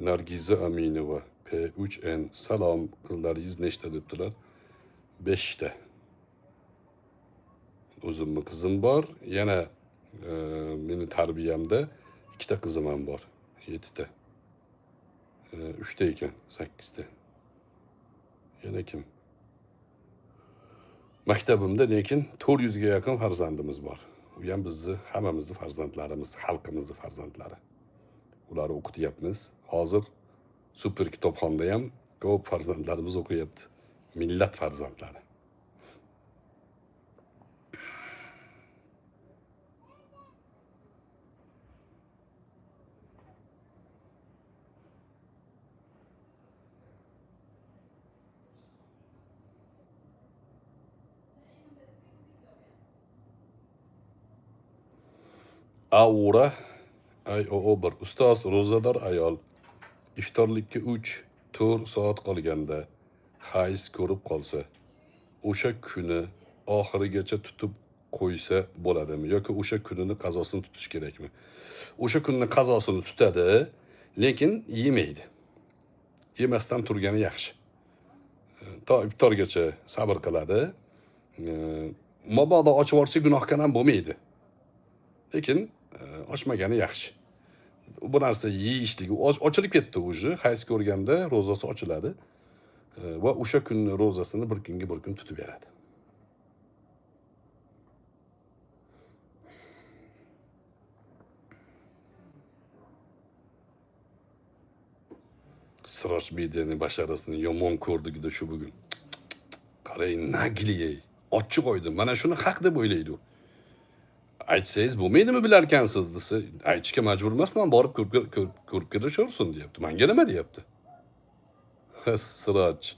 Nargiza Aminova P3N. Salom, qizlaringiz nechta debdilar? 5 ta. O'zimni qizim bor, yana meni tarbiyamda 2 ta qizim ham bor, 7 ta. 3 ta ekan, 8 ta. Yana kim? Maktabimda lekin 400 ga yaqin farzandimiz bor. U ham bizni, hammamizni farzandlarimiz, xalqimizni farzandlari. Ularni o'qityapmiz. Hozir super kitobxonda ham ko'p farzandlarimiz o'qiyapti. Millat farzandlari. Aura IOO1. Ustoz, ro'zador ayol iftorlikka 3-4 soat qolganda hayz ko'rib qolsa, o'sha kuni oxirigacha tutib qo'ysa bo'ladimi yoki o'sha kunini qazosini tutish kerakmi? O'sha kunni qazosini tutadi, lekin yemaydi. Yemasdan turgani yaxshi. To iftorgacha sabr qiladi. Mabodo ochib yuborsa gunohkor ham bo'lmaydi. Lekin ochmagani yaxshi. Bu narsa yeyishligi ochilib ketdi уже, hayz ko'rganda ro'zasi ochiladi va o'sha kunni ro'zasini bir kunga bir kun tutib beradi. Siroj Media'ning basharasini yomon ko'rdik-da shu bugun. Qarang, nagliy, ochiq oydin. Mana shuni haq deb o'ylaydi u. Aytsangiz bo'lmaydimi bilarkansiz desa, aytishga majbur emasman, borib ko'rib kelashaversin deyapti. Menga nima deyapti? Siroj.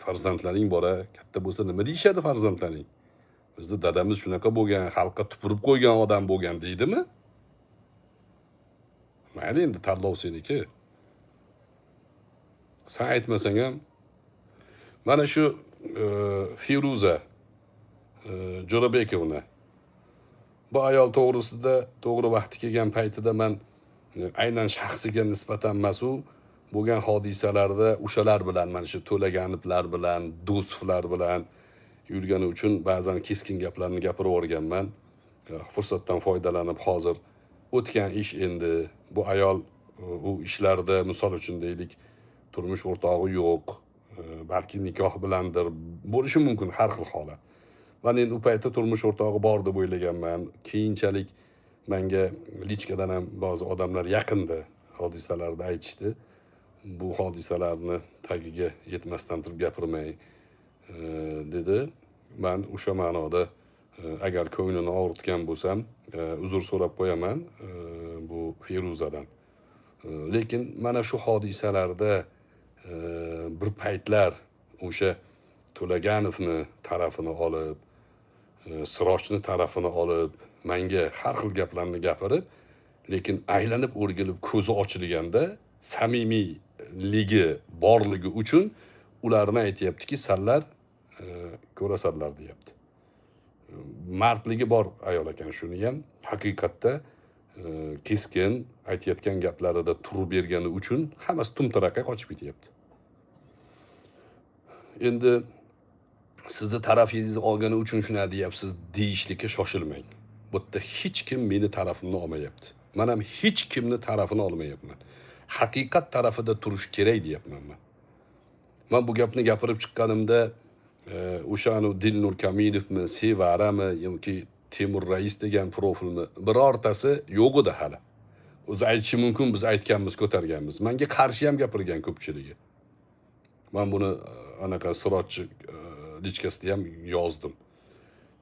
Farzandlaring bora, katta bo'lsa nima deyishadi farzandlaring? Bizni dadamiz shunaqa bo'lgan, xalqqa tupurib qo'ygan odam bo'lgan deydimi? Mayli, endi tanlov seniki. Sen aytmasang ham mana shu Feruza Jo'rabekovna, bu ayol to'g'risida to'g'ri vaqti kelgan paytida men aynan shaxsiga nisbatan emas, u bo'lgan hodisalarda o'shalar bilan, mana shu To'laganivlar bilan, Do'sovlar bilan yurgani uchun ba'zan keskin gaplarni gapirib yuborganman. Fursatdan foydalanib hozir o'tgan ish endi bu ayol u ishlarda, misol uchun deylik, turmush o'rtog'i yo'q, balki nikoh bilandir, bo'lishi mumkin har xil holat. Men endi u paytda turmush o'rtog'i bor deb o'ylaganman. Keyinchalik Menga lichkadan ham ba'zi odamlar yaqinda hodisalarni aytishdi. Bu hodisalarni tagiga yetmasdan turib gapirmang dedi. Man o'sha ma'noda agar ko'nglini og'ritgan bo'lsam, uzr so'rab qo'yaman bu Feruzadan. Lekin mana shu hodisalarda bir paytlar o'sha To'laganovni tarafini olib, Sirojni tarafini olib, menga har xil gaplarni gapirib, lekin aylanib o'rgilib ko'zi ochilganda samimiyligi borligi uchun ularni aytyaptiki, sanlar ko'rasanlar deyapti. Mardligi bor ayol ekan, shuni ham haqiqatda keskin aytayotgan gaplarida turib bergani uchun hammasi tumtaraqqa qochib ketyapti. Endi sizni tarafingizni olgani uchun shunday deyapsiz deyishlikka shoshilmang. Bu yerda hech kim meni tarafimni olmayapti. Men ham hech kimni tarafini olmayapman. Haqiqat tarafida turish kerak deyapman men. Men bu gapni gapirib chiqqanimda o'sha Dilnur Kamilovmi, Sevarami yoki Temur Rais degan profilni birortasi yo'q edi hali. O'zi aytishi mumkin, biz aytganmiz, ko'targanmiz. Menga qarshi ham gapirgan ko'pchiligi. Men buni anaqa Sirojchi lichkasida ham yozdim.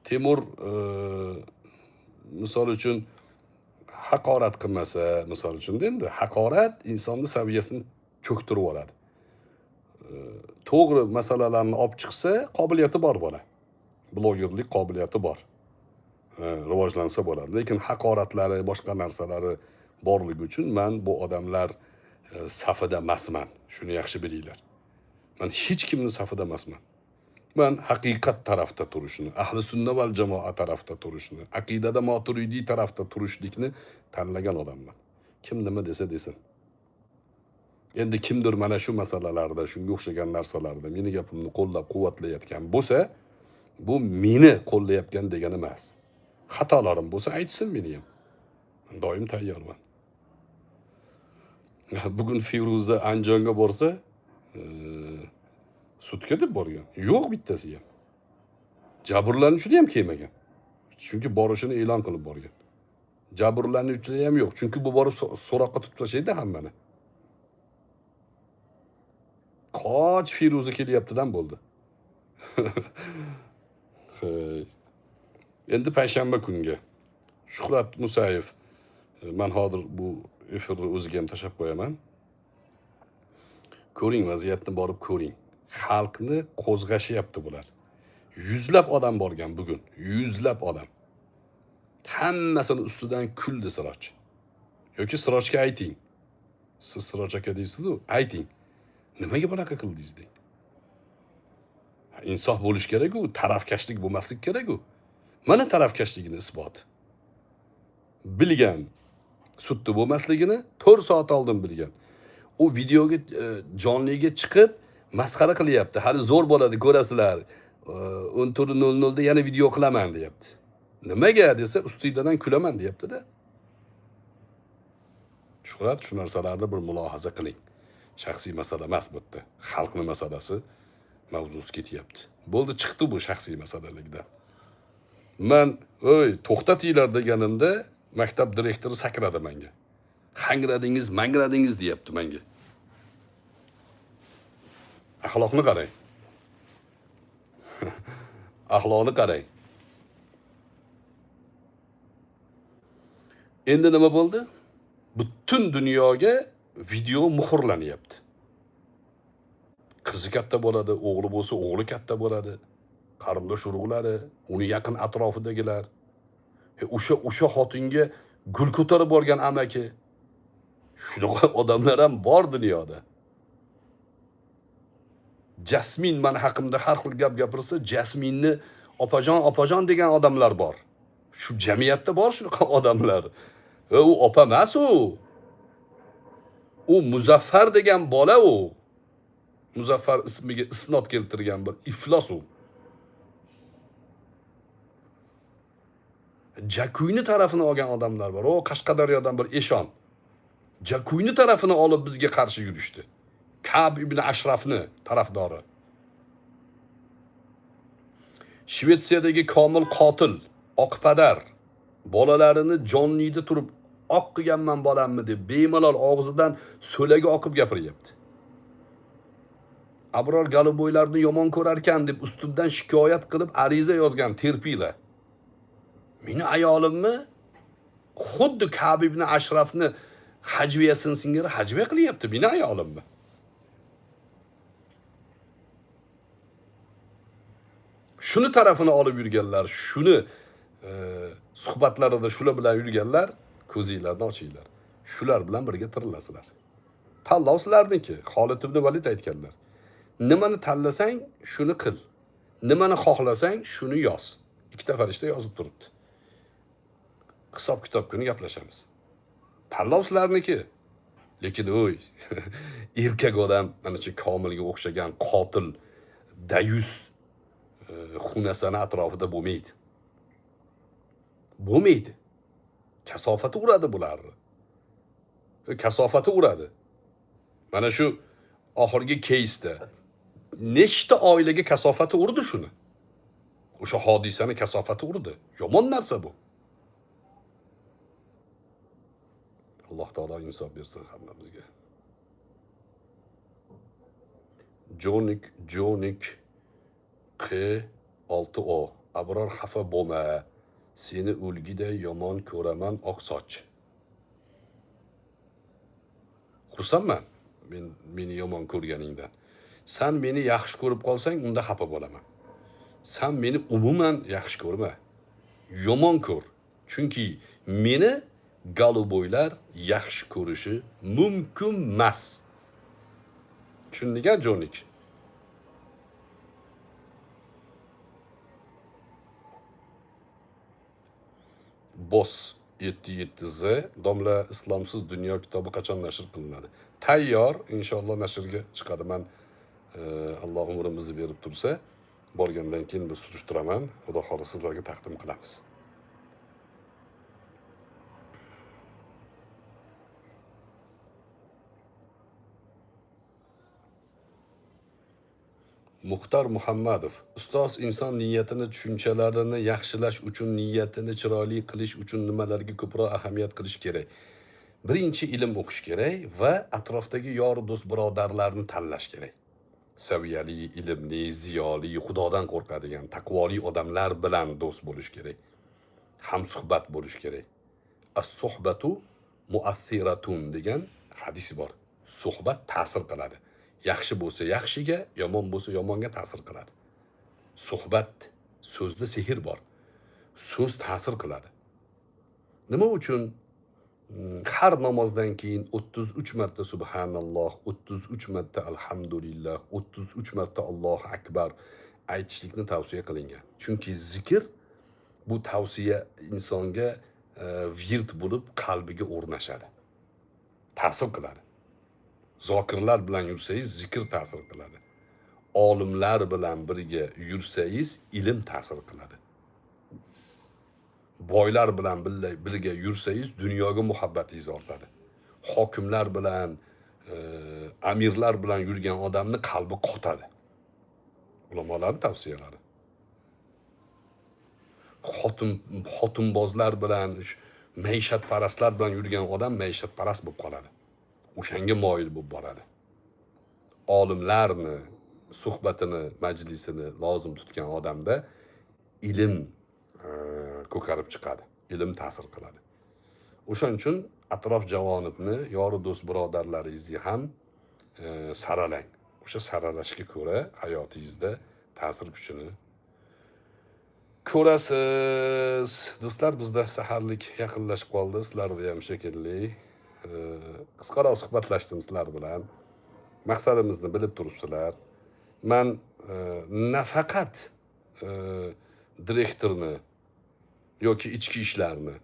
Temur misol uchun haqorat qilmasa, misol uchun endi haqorat insonni saviyasini cho'ktirib oladi. To'g'ri masalalarni olib chiqsa, qobiliyati bor bola. Blogerlik qobiliyati bor. Rivojlansa bo'ladi. Lekin haqoratlari, boshqa narsalari borligi uchun men bu odamlar safida emasman. Shuni yaxshi bilinglar. Men hech kimning safida emasman. Men haqiqat tarafda turishni, ahli sunna val jamoa tarafda turishni, aqidada Maturidiy tarafda turishlikni tanlagan odamman. Kim nima desa desin. Endi kimdir mana shu masalalarda, shunga o'xshagan narsalarda meni gapimni qo'llab-quvvatlayotgan bo'lsa, bu meni qo'llayotgan degani emas. Xatolarim bo'lsa aytsin meni ham. Men doim tayyorman. Bugun Feruza Andijonga borsa, sudga deb borgan. Yo'q bittasi ham. Jabrlanuvchilar ham kelmagan. Chunki borishini e'lon qilib borgan. Jabrlanuvchilar ham yo'q. Chunki bu borib so'roqqa tutib tashlaydi hammani. Qoch Feruza kelyaptidan bo'ldi. Endi payshanba kunga Shuhrat Musayev, men hozir bu efirni o'ziga ham tashlab qo'yaman. Ko'ring, vaziyatni borib ko'ring. Xalqni qo'zg'ashyapti bular. Yuzlab odam borgan bugun, yuzlab odam. Hammasini ustidan kuldi Siroj. Yoki Sirojga ayting. Siz Siroj aka deysiz-ku, ayting. Nimaga bunaqa qildingiz deng. Insof bo'lish kerak-ku, tarafkashlik bo'lmaslik kerak-ku. Mana tarafkashligini isboti. Bilgan sudda bo'lmasligini 4 soat oldin bilgan. U videoga jonliga chiqib masxara qilyapti. Hali zo'r bo'ladi, ko'rasizlar. 14:00 da yana video qilaman deyapti. Nimaga desa, ustinglardan kulaman deyapti-da. Shuhrat, shu narsalarni bir mulohaza qiling. Shaxsiy masala emas bu yerda. Xalqning masalasi mavzusi ketyapti. Bo'ldi, chiqdi bu shaxsiy masalalikdan. Men, "Oy, to'xtatinglar" deganimda maktab direktori sakradi menga. Hangradingiz, mangradingiz deyapti menga. Axloqni qarang. Axloqni qarang. Endi nima bo'ldi? Butun dunyoga video muhrlanyapti. Qizi katta bo'ladi, o'g'li bo'lsa o'g'li katta bo'ladi. Qarindosh urug'lari, uni yaqin atrofidagilar. O'sha xotinga gul ko'tarib borgan amaki. Shunaqa odamlar ham bor dunyoda. Jasmin meni haqimda har xil gap gapirsa, Jasminni opajon, opajon degan odamlar bor. Shu jamiyatda bor shunaqa odamlar. U opa emas u. U Muzaffar degan bola u. Muzaffar ismiga isnod keltirgan bir iflos u. Jakuyni tarafini olgan odamlar bor. O Qashqadaryodan bir eshon. Jakuyni tarafini olib bizga qarshi yurishdi. Ka'b ibn Ashrafni tarafdori. Shvetsiyadagi komil qotil Oqpadar Bolalarini jonliyda turib oq qilganman bolamni deb bemalol og'zidan so'lagi oqib gapiryapti. Abror Goluboylarni yomon ko'rarkan deb ustimdan shikoyat qilib ariza yozgan terpila. Meni ayolimni xuddi Ka'b ibn Ashrafni hajviyasini singari hajviya qilyapti meni ayolimni. Shuni tarafini olib yurganlar, shuni suhbatlarida shular bilan yurganlar, ko'zinglarni ochinglar. Shular bilan birga tirilasizlar. Tanlov sizlarniki. Xolid ibn Valid aytganlar. Nimani tanlasang, shuni qil. Nimani xohlasang, shuni yoz. Ikkita farishta yozib turibdi. Hisob kitob kuni gaplashamiz. Tanlov sizlarniki. Lekin oy, erkak odam mana shu Komilga o'xshagan qotil, dayus, xunasani atrofida bo'lmaydi. Bo'lmaydi. Kasofati uradi bularni. Kasofati uradi. Mana shu oxirgi keysda nechta oilaga kasofati urdi shuni. O'sha hodisani kasofati urdi. Yomon narsa bu. Alloh taolo insof bersin hammamizga. Jonik Jonik Q6O Abror xafa bo'lma. Seni o'lgiday yomon ko'raman oq soch. Xursandman meni yomon ko'rganingdan. San meni yaxshi ko'rib qolsang, unda xafa bo'laman. San meni umuman yaxshi ko'rma. Yomon ko'r. Chunki meni Goluboylar yaxshi ko'rishi mumkin emas. Tushunding-a, Jonik? Boss 77Z domla islomsiz dunyo kitobi qachon nashr qilinadi? Tayyor, inshaalloh nashrga chiqadi. Man Alloh umrimizni berib tursa, borgandan keyin bir surishtiraman. Xudo xohlasa sizlarga taqdim qilamiz. Muxtar Muhammadov: ustoz, inson niyatini, tushunchalarini yaxshilash uchun, niyatini chiroyli qilish uchun nimalarga ko'proq ahamiyat qilish kerak? Birinchi ilm o'qish kerak va atrofdagi yor do'st birodarlarni tanlash kerak. Saviyali, ilmli, ziyoli, xudodan qo'rqadigan, taqvoli odamlar bilan do'st bo'lish kerak. Hamsuhbat bo'lish kerak. As-suhbatu mu'athiratun degan hadis bor. Suhbat ta'sir qiladi. Yaxshi bo'lsa yaxshiga, yomon bo'lsa yomonga ta'sir qiladi. Suhbat, so'zda sehr bor. So'z ta'sir qiladi. Nima uchun har namozdan keyin 33 marta subhanalloh, 33 marta alhamdulillah, 33 marta Allohu akbar aytishlikni tavsiya qilingan? Chunki zikr bu tavsiya insonga virt bo'lib qalbiga o'rnashadi. Ta'sir qiladi. Zokirlar bilan yursangiz zikr ta'sir qiladi. Olimlar bilan birga yursangiz ilm ta'sir qiladi. Boylar bilan birga yursangiz dunyoga muhabbatingiz ortadi. Hokimlar bilan, amirlar bilan yurgan odamni qalbi qotadi. Ulamolarning tavsiyalari. Xotinbozlar bilan, maishatparastlar bilan yurgan odam maishatparast bo'lib qoladi. O'shanga moyil bo'lib boradi. Olimlarni suhbatini, majlisini lozim tutgan odamda ilm ko'karib chiqadi, ilm ta'sir qiladi. O'shaning uchun atrof javonibni, yoru do'st birodarlaringizni ham saralang. O'sha saralashga ko'ra hayotingizda ta'sir kuchini ko'rasiz. Do'stlar, bizda saharlik yaqinlashib qoldi, sizlarda ham shekilli. Qisqaroq suhbatlashdim sizlar bilan. Maqsadimizni bilib turibsizlar. Man nafaqat direktorni yoki ichki ishlarni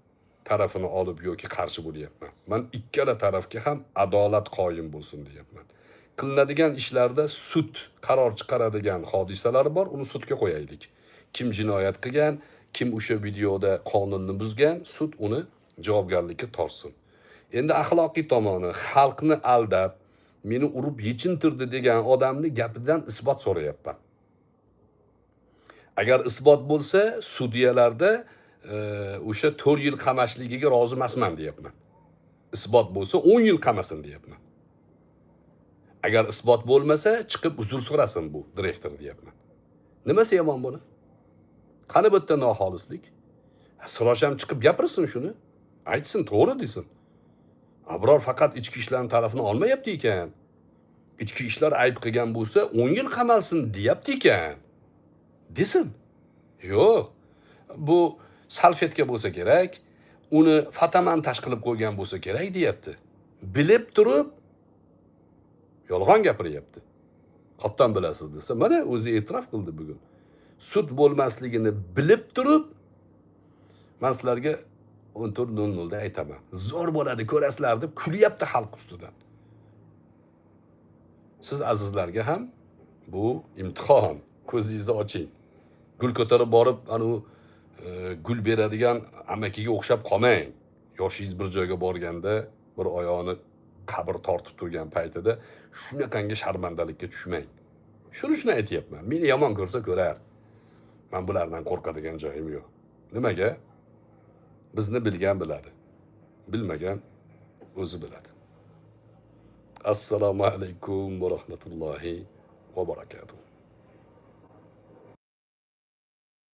tarafini olib yoki qarshi bo'lyapman. Man ikkala tarafga ham adolat qoyim bo'lsin deyapman. Qilinadigan ishlarda sud qaror chiqaradigan hodisalar bor, uni sudga qo'yaylik. Kim jinoyat qilgan, kim o'sha videoda qonunni buzgan, sud uni javobgarlikka tortsin. Endi axloqiy tomoni, xalqni aldab, meni urib yechintirdi degan odamni gapidan isbot so'rayapman. Agar isbot bo'lsa, sudyalarda o'sha 4 yil qamashligiga rozi emasman deyapman. Isbot bo'lsa 10 yil qamasin deyapman. Agar isbot bo'lmasa, chiqib uzr so'rasin bu direktor deyapman. Nimasi yomon buni? Qani bu yerda noxolislik? Siroj ham chiqib gapirsin shuni. Aytsin, to'g'ri desin. Abror faqat ichki ishlarning tarafini olmayapti ekan. Ichki ishlar ayb qilgan bo'lsa, 10 yil qamalsin deyapti ekan. Desin. Yo'q. Bu salfetka bo'lsa kerak, uni fotomontaj qilib qo'ygan bo'lsa kerak deyapti. Bilib turib yolg'on gapiryapti. Qattan bilasiz desa, mana o'zi e'tirof qildi bugun. Sud bo'lmasligini bilib turib, men sizlarga 14:00 da aytaman. Zo'r bo'ladi, ko'rasizlar deb kulyapti xalq ustidan. Siz azizlarga ham bu imtihon. Ko'zingizni oching. Gul ko'tarib borib, anu gul beradigan amakiga o'xshab qolmang. Yoshingiz bir joyga borganda, bir oyog'ini qabr tortib turgan paytida shunaqangi sharmandalikka tushmang. Shuni shuni aytyapman. Meni yomon ko'rsa ko'rar. Men bulardan qo'rqadigan joyim yo'q. Nimaga? Bizni bilgan biladi. Bilmagan o'zi biladi. Assalomu alaykum va rahmatullohi va barakatuh.